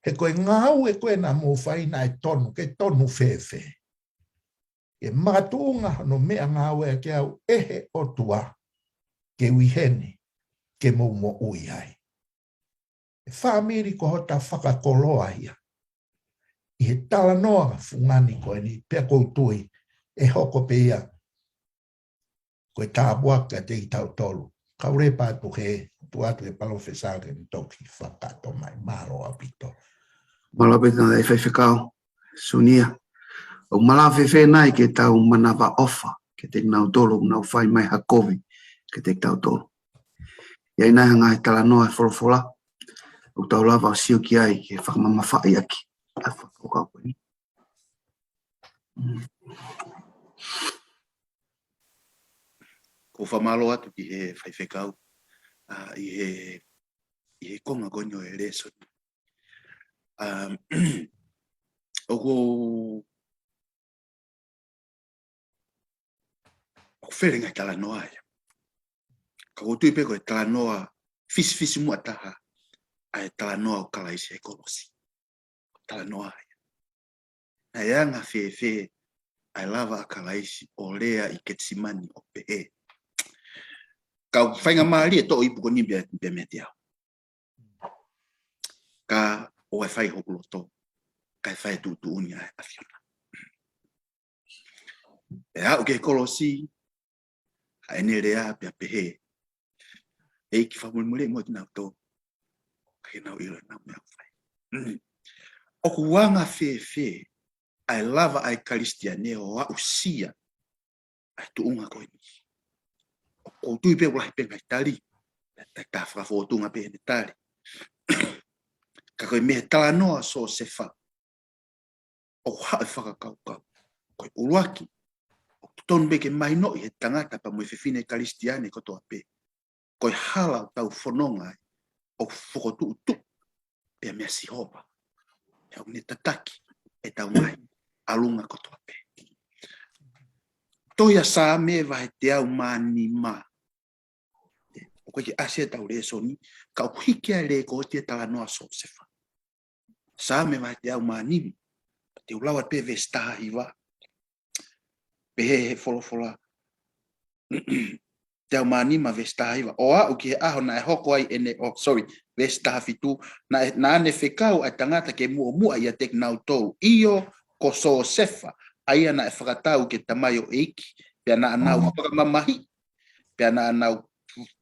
He ko e ngāue ko ē naʻa mou fai naʻe tonu, ke tonu fēfē? ʻE makatuʻunga hono meʻangāue ʻaki au ʻe he ʻOtua, ke ui heni, ke mou moʻui ai. ʻE fāmili, ko hota fakakoloa ia ʻi he talanoa fungani ko eni, pea ʻoku ou tui ʻe hoko pē ia ko e tāpuaki kiate kitautolu. Kau lepa atu he, tuku atu he palōfesa ke ne toki fakakātoa mai. Mālō ʻaupito. Mālō pē ʻa e faifekau Sunia. ʻOku malava fēfē nai ke tau manavaʻofa kiate kinautolu ʻoku nau fai mai ha kovi kiate kitautolu? ʻI ai nai ha ngaahi talanoa ʻa e folofola ʻoku tau lava ʻo sio ki ai ke fakamamafaʻi ʻaki ʻa e fakakaukau ko eni? Ko e fakamālō atu ki he faifekau, ʻa, ʻi he, ʻi he konga ko eni ʻo e lēsoni. ʻA, ʻoku, ʻoku fele ngaahi talanoa ia. Ka ʻoku ou tui pē ko e talanoa fisifisimuʻa taha ʻa e talanoa ʻo Kalaisi he kolosi. Talanoa ia. Naʻe anga fēfē ʻa e lava ʻa Kalaisi ʻo lea ʻi Ketisemani ʻo pehē? Kau faingamālie ʻo toʻo e ipu ko eni pē, pē meiate au. Ka ʻoua ʻe fai hoku loto, kae fai e tuʻutuʻuni ʻa e ʻAfiona. Pea aʻu ki he kolosi, ʻa ʻene lea pea pehē, ʻEiki, fakamolemoleʻi mo kinautolu, ka ke nau ʻilo ʻenau meʻa ʻoku fai. Mm. ʻOku anga fēfē ʻa e lava ʻa e Kalisitiane ʻo aʻusia ʻa e tuʻunga ko eni? ʻOku ou tui pē ʻoku lahi pē ngaahi tali. Pea tā, tā fakafōtunga pē ʻene tali. Ka ko e meʻa he talanoa ʻa Siosefa, ʻoku haʻu e fakakaukau. Ko e ʻuluaki, ʻoku totonu pē ke mahinoʻi he tangata pea mo e fefine Kalisitiane kotoa pē, ko e hala ʻoku tau fononga ai, ʻoku fokotuʻutuʻu pē ia meia Sihova. Pea ʻoku ne tataki ʻetau ngaahi ʻalunga kotoa pē. Tohi ʻa Saame vahe teau mā nima. ʻOku ʻikai ke ʻasi ʻetau lēsoni, ka ʻoku hiki ʻa e lēkooti e talanoa ʻa Siosefa. Saame vahe teau mā nima. Te u lau atu pē veesi taha hiva. Pehē he folofola. Teau mā nima veesi taha hiva. ʻO aʻu ki he ʻaho naʻe hoko ai ʻene, oh, sorry, veesi taha fitu. Naʻe, naʻa ne fekau ʻa e tangata ke muʻomuʻa ʻiate kinautolu. ʻIo, ko Siosefa, ʻa ia naʻe fakatau ke tamaioʻeiki. Pea naʻa nau fakamamahiʻi, pea naʻa nau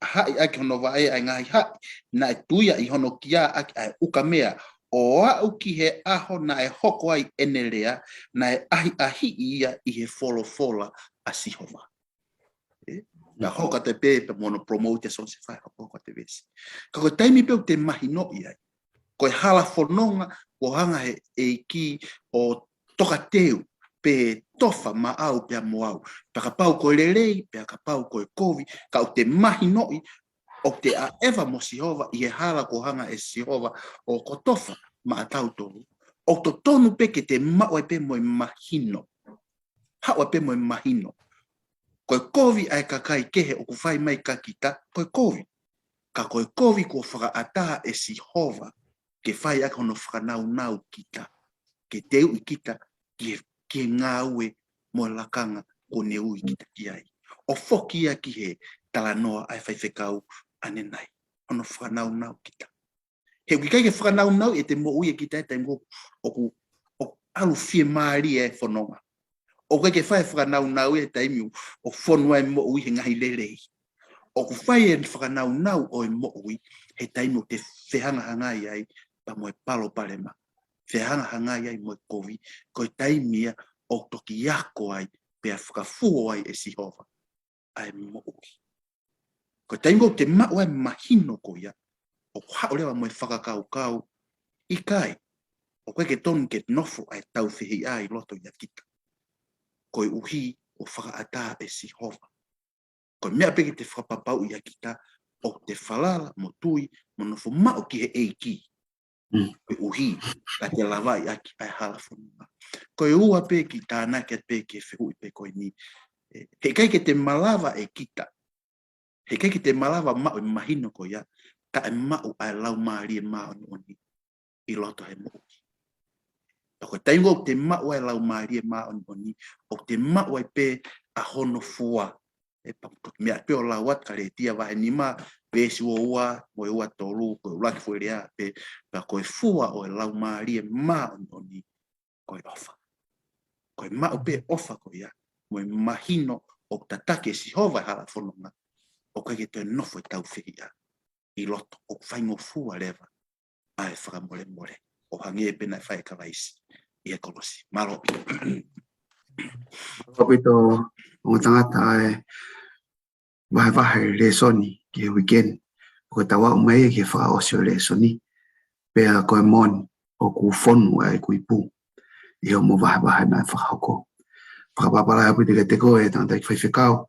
haʻi ʻaki hono vaʻe ʻa e ngaahi haʻi naʻe tuia ʻi hono kia ʻaki ʻa e ukamea, ʻo aʻu ki he ʻaho naʻe hoko ai ʻene lea, naʻe ʻahiʻahiʻi ia ʻi he folofola ʻa Sihova. ʻE? Naʻe hoko atu pē pea mo hono promote ʻa Siosefa, hoko atu e veesi. Ka ko e taimi pē ʻoku te mahinoʻi ai, ko e hala fononga ʻoku hanga he ʻEiki ʻo tokateu, pe tofa maʻau pea mo au. Pea kapau ko e lelei, pea kapau ko e kovi, ka ʻoku te mahinoʻi, ʻoku te ʻaʻeva mo Sihova ʻi he hala ʻoku hanga ʻe Sihova ʻo kotofa maʻatautolu. ʻOku totonu pē ke te maʻu ai pē mo e mahino. Haʻu ai pē mo e mahino. Ko e kovi ʻa e kakai kehe ʻoku fai mai kia kita, ko e kovi. Ka ko e kovi kuo fakaʻatā ʻe Sihova ke fai ʻaki hono fakanaunau kita, ke teuʻi kita ki he, ki he ngāue mo e lakanga kuo ne ui kita ki ai. ʻO foki ia ki he talanoa ʻa e faifekau ʻanenai, hono fakanaunau kita. He ʻoku ʻikai ke fakanaunau ʻete moʻui ʻe kita he taimi ʻoku, ʻoku, ʻoku ʻalu fiemālie e fononga. ʻOku ʻikai ke fai e fakanaunau ia he taimi ʻoku fonu ai e moʻui he ngaahi lelei. ʻOku fai e fakanaunau ʻo e moʻui he taimi ʻoku te fehangahangai ai pea mo e palopalema. Fehangahangai ai mo e kovi, ko e taimi ia ʻoku toki ako ai, pea fakafuo ai ʻe Sihova ʻa e moʻui. Ko e taimi ʻoku te maʻu ai e mahino ko ia, ʻoku haʻu leva mo e fakakaukau, ʻikai, ʻoku ʻikai ke tonu ke nofo ʻa e taufehiʻa ʻi loto ʻia kita. Koeʻuhi kuo fakaʻatā ʻe Sihova. Ko e meʻa pē ke te fakapapauʻi ʻa kita, ʻoku te falala mo tui, mo nofo maʻu ki he ʻEiki. Mm. Koeʻuhi ka te lavaʻi ʻaki ʻa e hala fononga. Ko e ua pē kiʻi tānaki atu pē ki he fehuʻi pē ko eni. ʻE, heʻikai ke te malava ʻe kita He ʻikai ke te malava maʻu e mahino ko ia, ka ʻe maʻu ʻa e Laumālie Māʻoniʻoni ʻi loto he moʻui. Pea ko e taimi ʻoku te maʻu ai e Laumālie Māʻoniʻoni, ʻoku te maʻu ai pē ʻa hono fua. ʻE pau toki meʻa pē ʻo lau atu Kalētia vahe nima, veesi ua ua, mo e ua tolu, ko e ʻuluaki foʻi lea pē, pea ko e fua ʻo e Laumālie Māʻoniʻoni, ko e ʻofa. Ko e maʻu pē ʻofa ko ia, mo e mahino ʻoku tataki ʻe Sihova e hala fononga, ʻoku ʻikai ke toe nofo e taufehiʻa ʻi loto, ʻoku faingofua leva ʻa e fakamolemole, ʻo hangē pē naʻe fai ʻe Kalaisi ʻi he kolosi. Mālō. ʻOpito, ongo tangata, ʻa e vahevahe lēsoni ki he weekend. Ko e tau aʻu mai ki he fakaʻosi ʻo e lēsoni. Pea ko e moʻoni ʻoku fonu ʻa e kuipu ʻi hoʻomo vahevahe naʻe fakahoko. Fakapapālangi ʻaupito kiate koe tangataʻeiki faifekau,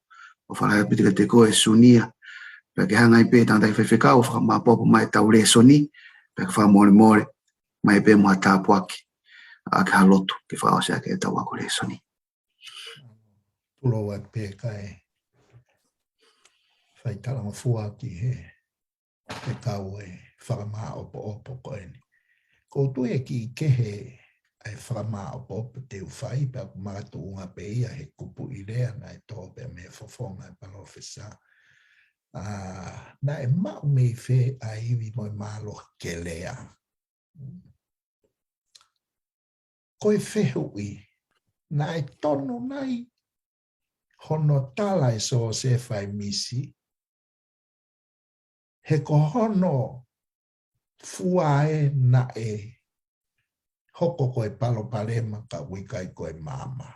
ʻo fakapapālangi ʻaupito kiate koe Sunia. Pea ke hanga ai pē tangataʻeiki faifekau ʻo fakamāʻopoʻopo mai ʻetau lēsoni, pea ke fakamolemole mai pē mo ha tāpuaki ʻaki ha lotu ke fakaʻosi ʻaki ʻetau ako lēsoni. Tulou atu pē kae fai talangofua ki he fekau e fakamāʻopoʻopo ko eni. Ko u tui ʻe kiʻi kehe ʻa e fakamāʻopoʻopo te u fai pea ʻoku makatuʻunga pē ia he kupuʻi lea naʻe tō pē mei he fofonga e palōfesa. ʻA, naʻe maʻu mei fē ʻa e ivi mo e mālohi ke lea. Ko e fehuʻi, naʻe tonu nai hono tala ʻe Siosefa e misi, he ko hono fua ē naʻe hoko ko e palopalema ka ʻoku ʻikai ko e maama.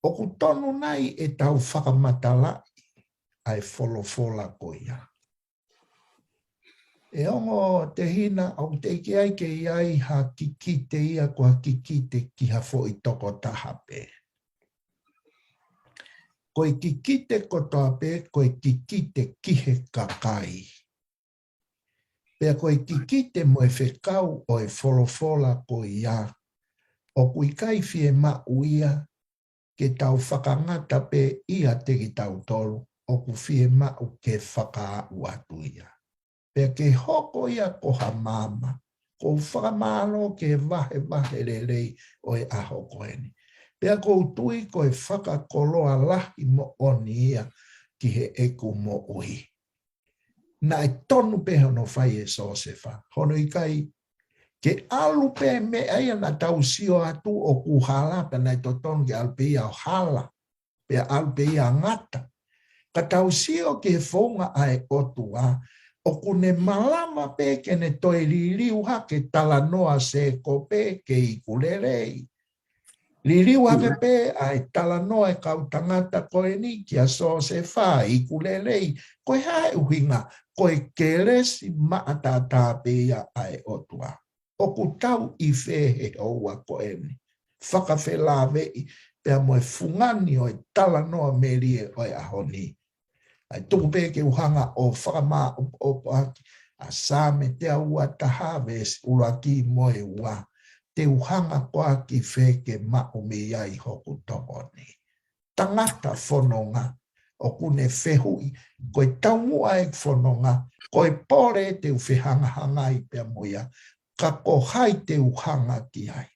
ʻOku tonu nai ʻetau fakamatalaʻi ʻa e folofola ko ia. ʻE ongo Tehina, ʻoku teʻeki ai ke ʻi ai ha kikite ia ko ha kikite ki ha foʻi tokotaha pē. Ko e kikite kotoa pē, ko e kikite ki he kakai. Pea ko e kikite mo e fekau ʻo e folofola ko ia, ʻoku ʻikai fiemaʻu ia ke tau fakangata pē ʻiate kitautolu, ʻoku fiemaʻu ke fakaaʻu atu ia. Pea ke hoko ia ko ha maama, ko u fakamālō ki he vahevahe lelei ʻo e ʻaho ko eni. Pea ko u tui ko e fakakoloa lahi moʻoni ia ki heʻeku moʻui. Naʻe tonu pē hono fai ʻe Siosefa. Hono ʻikai ke ʻalu pē meʻa ia naʻa tau sio atu ʻoku hala, pea naʻe totonu ke ʻalu pē ia ʻo hala, pea ʻalu pē ia ʻo ngata. Ka tau sio ki he founga ʻa e ʻOtua, ʻoku ne malava pē ke ne toe liliu hake e talanoa ʻa Sēkope ke iku lelei. Liliu hake pē ʻa e talanoa e kau tangata ko eni kia Siosefa, iku lelei. Ko e hā e ʻuhinga? Ko e kelesi maʻataʻatā pē ia ʻa e ʻOtua. ʻOku tau ʻi fē he houa ko eni? Fakafelāveʻi pea mo e fungani ʻo e talanoa melie ʻo e ʻaho ni. ʻAi tuku pē ke u hanga ʻo fakamāʻopoʻopo ʻaki ʻa Saame teau ua taha veesi ʻuluaki mo e ua. Te u hanga koā ki fē ke maʻu mei ai hoku tokoni? Tangata fononga, ʻoku ne fehuʻi, ko e taumuʻa e fononga, ko e pole te u fehangahangai pea mo ia, ka ko hai te u hanga ki ai?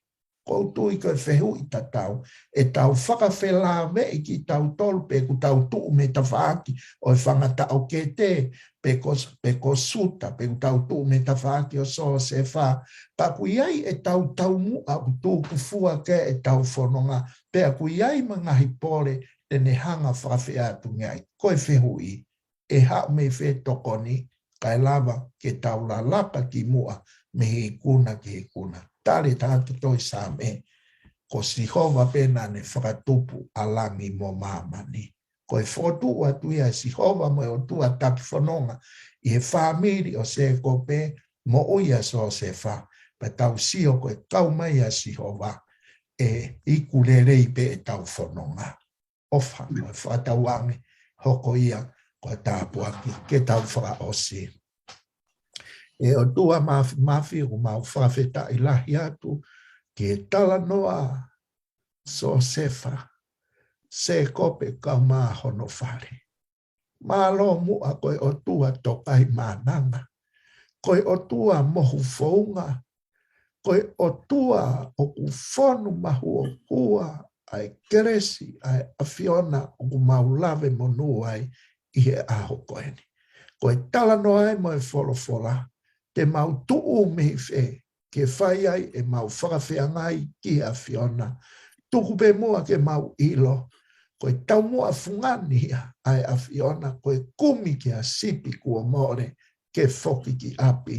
Ko u tui ko e fehuʻi tatau, ʻe tau fakafelāveʻi kitautolu pe ʻoku tau tuʻu mei tafaʻaki ʻo e fanga taʻokete, pe ko, pe ko Suta, pe ʻoku tau tuʻu mei tafaʻaki ʻo Siosefa, pea ʻoku ʻi ai ʻetau taumuʻa ʻoku tuku fua ki ai ʻetau fononga, pea ʻoku ʻi ai mo e ngaahi pole te ne hanga fakafeʻātungia ai. Ko e fehuʻi, ʻe haʻu mei fē tokoni, kae lava ke tau lalaka ki muʻa mei he ikuna ki he ikuna. Tali ʻe he tangata tohi Saame, ko Sihova pē naʻa ne fakatupu ʻa langi mo māmani. Ko e fokotuʻu atu ia ʻe Sihova mo e ʻOtua taki fononga ʻi he fāmili ʻo Sēkope, moʻui ʻa Siosefa, pea tau sio ko e kau mai ʻa Sihova, ʻe iku lelei pē ʻetau fononga. ʻOfa mo e fakatauange, hoko ia ko e tāpuaki ke tau fakaʻosi. ʻE ʻOtua Māfimafi, ʻoku mau fakafetaʻi lahi atu ki he talanoa Siosefa, Sēkope kae ʻumaʻā hono fale. Mālō muʻa ko e ʻOtua tokahi mānanga. Ko e ʻOtua mohu founga. Ko e ʻOtua ʻoku fonu mahuohua ʻa e kelesi ʻa e ʻAfiona ʻoku mau lave monū ai ʻi he ʻaho ko eni. Ko e talanoa ē mo e folofola, te mau tuʻu mei fē ke fai ai ʻemau fakafeangai ki he ʻAfiona. Tuku pē muʻa ke mau ʻilo, ko e taumuʻa fungani ia ʻa e ʻAfiona, ko e kumi ki ha sipi kuo mole, ke foki ki ʻapi,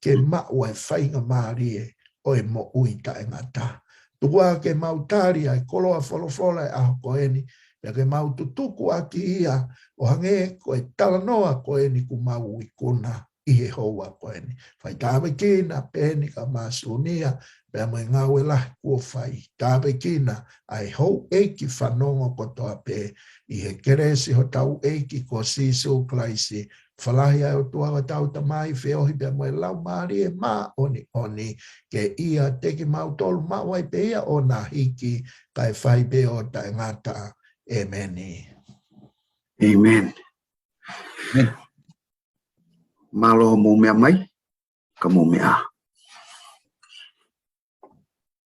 ke maʻu ʻa e faingamālie ʻo e moʻui taʻengata. Tuku ā ke mau tali ʻa e koloa folofola ʻo e ʻaho ko eni, pea ke mau tutuku ʻaki ia ʻo hangē ko e talanoa ko eni kuo mau ikuna ʻi he houa ko eni. Fai tāpuekina Peni kae ʻumaʻā Sunia, pea mo e ngāue lahi kuo fai. Tāpuekina ʻa e houʻeiki fanongo kotoa pē ʻi he kelesi hotau ʻEiki ko Sīsū Kalaisi. Fakalahi ʻa e ʻOtua ko hotau Tamai, feohi pea mo e Laumālie Māʻoniʻoni, ke ʻiate kimautolu maʻu ai pē ia ʻo na hiki, kae fai pē ʻo taʻengata. ʻEmeni. ʻEmeni. Mālō mou meʻa mai, ka mou meʻa.